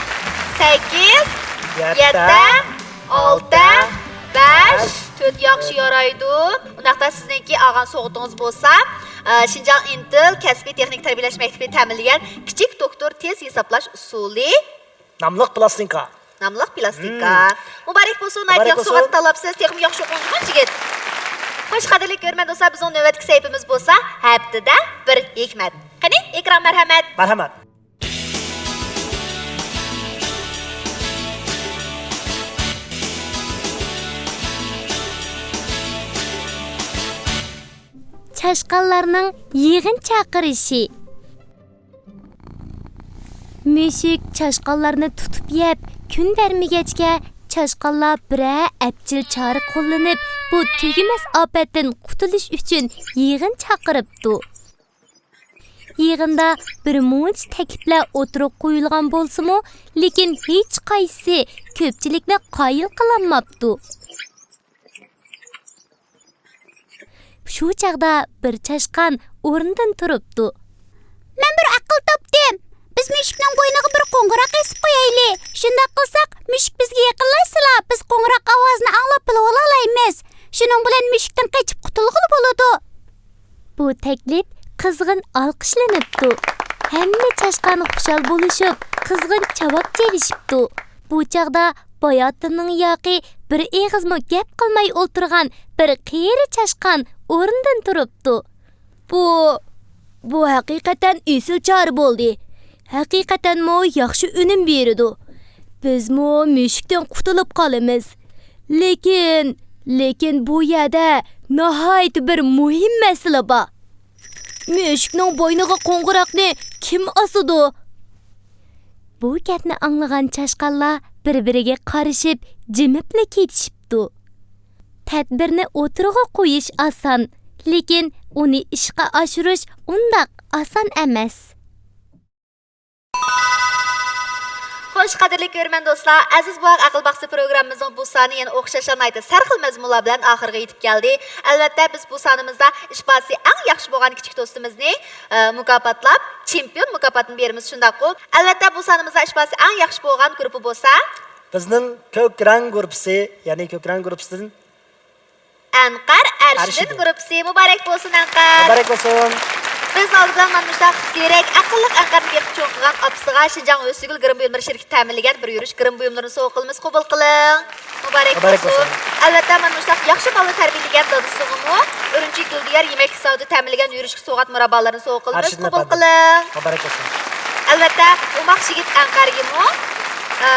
سەككىز، يەتتە، يەتتە، ئالتە، بەش، تۆت. ياخشى يارايدۇ. ئۇنداقتا سىزنىڭكى ئالغان سوۋغىتىڭىز بولسا، ئە، شىنجاڭ ئىنتىل كەسپىي تېخنىكا تەربىيەلەش مەكتىپى تەمىنلىگەن كىچىك دوكتور تېز ھېسابلاش ئۇسۇلى ناملىق پىلاستىنكا. ناملىق پىلاستىنكا. مم. مۇبارەك بولسۇن، ناھايىتى مۇبارەك ياخشى بولسۇن. سوۋغات تاللاپسىز، تېخىمۇ ياخشى ئوقۇڭ جۇمۇ جىگىت. خوش، قەدىرلىك كۆرۈرمەن دوستلار، بىزنىڭ نۆۋەتتىكى سەھىپىمىز بولسا ھەپتىدە بىر ھېكمەت. قېنى، ئېكران مەرھەمەت. مەرھەمەت. چاشقانلارنىڭ يىغىن چاقىرىشى. مۈشۈك چاشقانلارنى تۇتۇپ يەپ، كۈن بەرمىگەچكە، چاشقانلار بىرەر ئەپچىل چارە قوللىنىپ، بۇ تۈگىمەس ئاپەتتىن قۇتۇلۇش ئۈچۈن يىغىن چاقىرىپتۇ. يىغىندا بىر مۇنچە تەكلىپلەر ئوتتۇرىغا قويۇلغان بولسىمۇ، لېكىن ھېچقايسىسى كۆپچىلىكنى قايىل قىلالماپتۇ. شۇ چاغدا بىر چاشقان ئورنىدىن تۇرۇپتۇ. مەن بىر ئەقىل تاپتىم. بىز مۈشۈكنىڭ بوينىغا بىر قوڭغۇراق ئېسىپ قويايلى. شۇنداق قىلساق، مۈشۈك بىزگە يېقىنلاشسىلا، بىز قوڭغۇراق ئاۋازىنى ئاڭلاپ بىلىۋالالايمىز. شۇنىڭ بىلەن مۈشۈكتىن قېچىپ قۇتۇلغىلى بولىدۇ. بۇ تەكلىپ قىزغىن ئالقىشلىنىپتۇ. ھەممە چاشقان خۇشال بولۇشۇپ، قىزغىن چاۋاك چېلىشىپتۇ. بۇ چاغدا باياتىننىڭ ياقى بىر ئېغىزمۇ گەپ قىلماي ئولتۇرغان بىر قېرى چاشقان ئورنىدىن تۇرۇپتۇ. بۇ، بۇ ھەقىقەتەن ئېسىل چارە بولدى. ھەقىقەتەنمۇ ياخشى ئۈنۈم بېرىدۇ. بىزمۇ مۈشۈكتىن قۇتۇلۇپ قالىمىز. لېكىن، لېكىن بۇ يەردە ناھايىتى بىر مۇھىم مەسىلە بار. مۈشۈكنىڭ بوينىغا قوڭغۇراقنى كىم ئاسىدۇ؟ بۇ گەپنى ئاڭلىغان چاشقانلار بىر-بىرىگە قارىشىپ، جىمىپلا كېتىشىپتۇ. تەدبىرنى ئوتتۇرىغا قويۇش ئاسان، لېكىن ئۇنى ئىشقا ئاشۇرۇش ئۇنداق ئاسان ئەمەس. خوش، قەدىرلىك كۆرۈرمەن دوستلار، ئەزىز بوۋاق ئەقىل باغچىسى پروگراممىمىزنىڭ بۇ سانى يەنە ئوخشاشلا ناھايىتى سەرخىل مەزمۇنلار بىلەن ئاخىرىغا يېتىپ كەلدى. ئەلۋەتتە، بىز بۇ سانىمىزدا ئىش باھاسى ئەڭ ياخشى بولغان كىچىك دوستىمىزنى، ئە، مۇكاپاتلاپ، چېمپىيون مۇكاپاتىنى بېرىمىز، شۇنداققۇ؟ ئەلۋەتتە، بۇ سانىمىزدا ئىش باھاسى ئەڭ ياخشى بولغان گۇرۇپپا بولسا، بىزنىڭ كۆك رەڭ گۇرۇپپىسى، يەنى كۆك رەڭ گۇرۇپپىسىدىن ئەنقەر ئەرشىدىن ئەرشىدىن. گۇرۇپپىسى. مۇبارەك بولسۇن، ئەنقەر! مۇبارەك بولسۇن! بىز ئالدى بىلەن مانا مۇشۇنداق زېرەك، ئەقىللىق ئەنقەرنى بېقىپ چوڭ قىلغان ئاپىسىغا شىنجاڭ ئۆسۈگۈل گىرىم بۇيۇملىرى شىركىتى تەمىنلىگەن بىر يۈرۈش گىرىم بۇيۇملىرىنى سوۋغا قىلىمىز، قوبۇل قىلىڭ. مۇبارەك مۇبارەك بولسۇن. بولسۇن. ئەلۋەتتە، مانا مۇشۇنداق ياخشى بالىنى تەربىيەلىگەن دادىسىغىمۇ ئۈرۈمچى گۈلدىيار يېمەكلىك زاۋۇتى تەمىنلىگەن يۈرۈشلۈك سوۋغات مۇراببالىرىنى سوۋغا قىلىمىز، ئەرشىدىن قوبۇل ئەپەندىم. قىلىڭ. مۇبارەك بولسۇن. ئەلۋەتتە، ئوماق يىگىت ئەنقەرگىمۇ، ئە،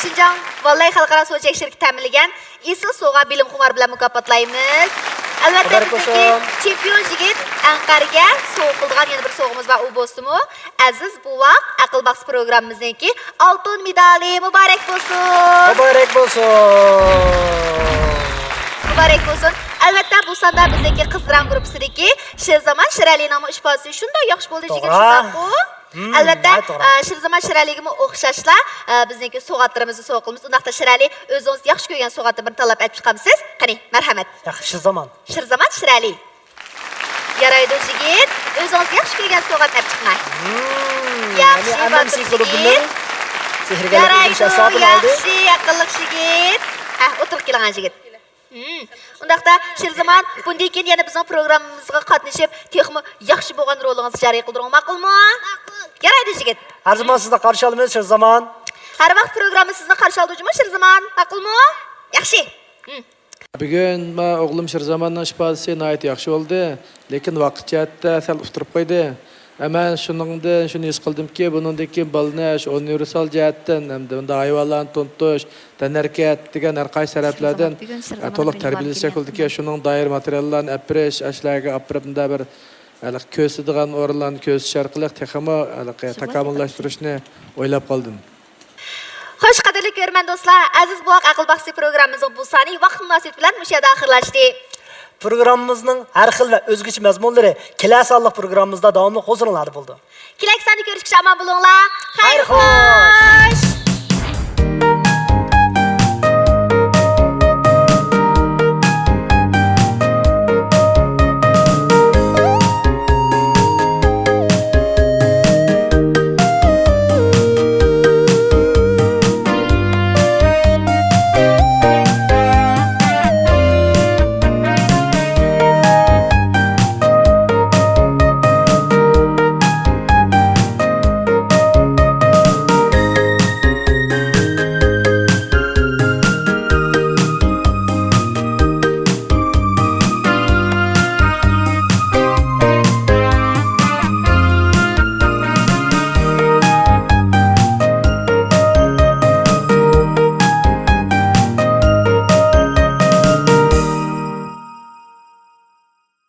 شىنجاڭ ۋاللاي خەلقئارا سودا چەكلىك شىركىتى تەمىنلىگەن ئېسىل سوۋغا بىلىم خۇمارى بىلەن مۇكاپاتلايمىز. ئەلۋەتتە، مۇبارەك بىزنىڭكى بولسۇن. چېمپىيون يىگىت ئەنقەرگە سوۋغا قىلىدىغان يەنە بىر سوۋغىمىز بار، ئۇ بولسىمۇ، ئەزىز بوۋاق ئەقىل باغچىسى پروگراممىمىزنىڭكى ئالتۇن مېدالى. مۇبارەك بولسۇن! مۇبارەك بولسۇن! مۇبارەك بولسۇن! ئەلۋەتتە، بۇ ساندا بىزنىڭكى قىزلار گۇرۇپپىسىدىكى شىرزامان شىرئەلىنىڭمۇ ئىپادىسى شۇنداق ياخشى بولدى، جىگىت، توغرا. شۇنداققۇ؟ مم، ئەلۋەتتە، ناھايىتى توغرا. ئە، شىرزامان شىرئەلىگىمۇ ئوخشاشلا، ئە، بىزنىڭكى سوۋغاتلىرىمىزنى سوۋغا قىلىمىز. ئۇنداقتا شىرئەلى، ئۆزىڭىز ياخشى كۆرگەن سوۋغاتتىن بىرنى تاللاپ ئەپ چىقامسىز؟ قېنى، مەرھەمەت. ياخشى، شىرزامان. شىرزامان شىرئەلى. يارايدۇ، جىگىت. ئۆزىڭىز ياخشى كۆرگەن سوۋغاتنى ئەپ چىقىڭ. مم، ياخشى، يەنى ئەمەم باتۇر سىيكۇلۇبىنىڭ جىگىت. سېھىرگەرلىك يارايدۇ، ئىش ئاساسىنى ئالدى. ياخشى، ئەقىللىق جىگىت. ھە، ئولتۇرۇپ كېلىڭ، جىگىت. ھىم. ئۇنداقتا، شىرزامان، بۇندىن كېيىن يەنە بىزنىڭ پروگراممىمىزغا قاتنىشىپ، تېخىمۇ ياخشى بولغان رولىڭىزنى جارى قىلدۇرۇڭ، ماقۇلمۇ؟ ماقۇل. يارايدۇ، جىگىت. ھەر زامان سىزنى قارشى ئالىمىز، شىرزامان. ھەر ۋاقىت پروگرامما سىزنى قارشى ئالىدۇ جۇمۇ، شىرزامان، ماقۇلمۇ؟ ياخشى. ھىم. بۈگۈن ما ئوغلۇم شىرزاماننىڭ ئىپادىسى ناھايىتى ياخشى بولدى، لېكىن ۋاقىت جەھەتتە سەل ئۇتتۇرۇپ قويدى. ئەمما شۇنىڭدىن شۇنى ھېس قىلدىمكى، بۇنىڭدىن كېيىن بالىنى شۇ ئۇنىۋېرسال جەھەتتىن، ھەمدە بۇنداق ھايۋانلارنى تونۇتۇش، تەنھەرىكەت دېگەن ھەر قايسى تەرەپلەردىن، ئە، تولۇق تەربىيەلىسە شەكلىدىكى شۇنىڭ دائىر ماتېرىياللارنى ئەپ بېرىش، ئاشۇلارغا ئاپىرىپ، مۇنداق بىر، ھېلىقى كۆرسىتىدىغان ئورۇنلارنى كۆرسىتىش ئارقىلىق تېخىمۇ ھېلىقى تاكامۇللاشتۇرۇشنى ئويلاپ قالدىم. خوش، قەدىرلىك كۆرۈرمەن دوستلار، ئەزىز بوۋاق ئەقىل باغچىسى پروگراممىمىزنىڭ بۇ سانى ۋاقىت مۇناسىۋىتى بىلەن مۇشۇ يەردە ئاخىرلاشتى. پروگراممىمىزنىڭ ھەر خىل ۋە ئۆزگىچە مەزمۇنلىرى كېلەر سانلىق پروگراممىمىزدا داۋاملىق ھۇزۇرۇڭلاردا بولىدۇ. كېلەر ساندا كۆرۈشكىچە ئامان بولۇڭلار. خەير خەير خوش. خوش.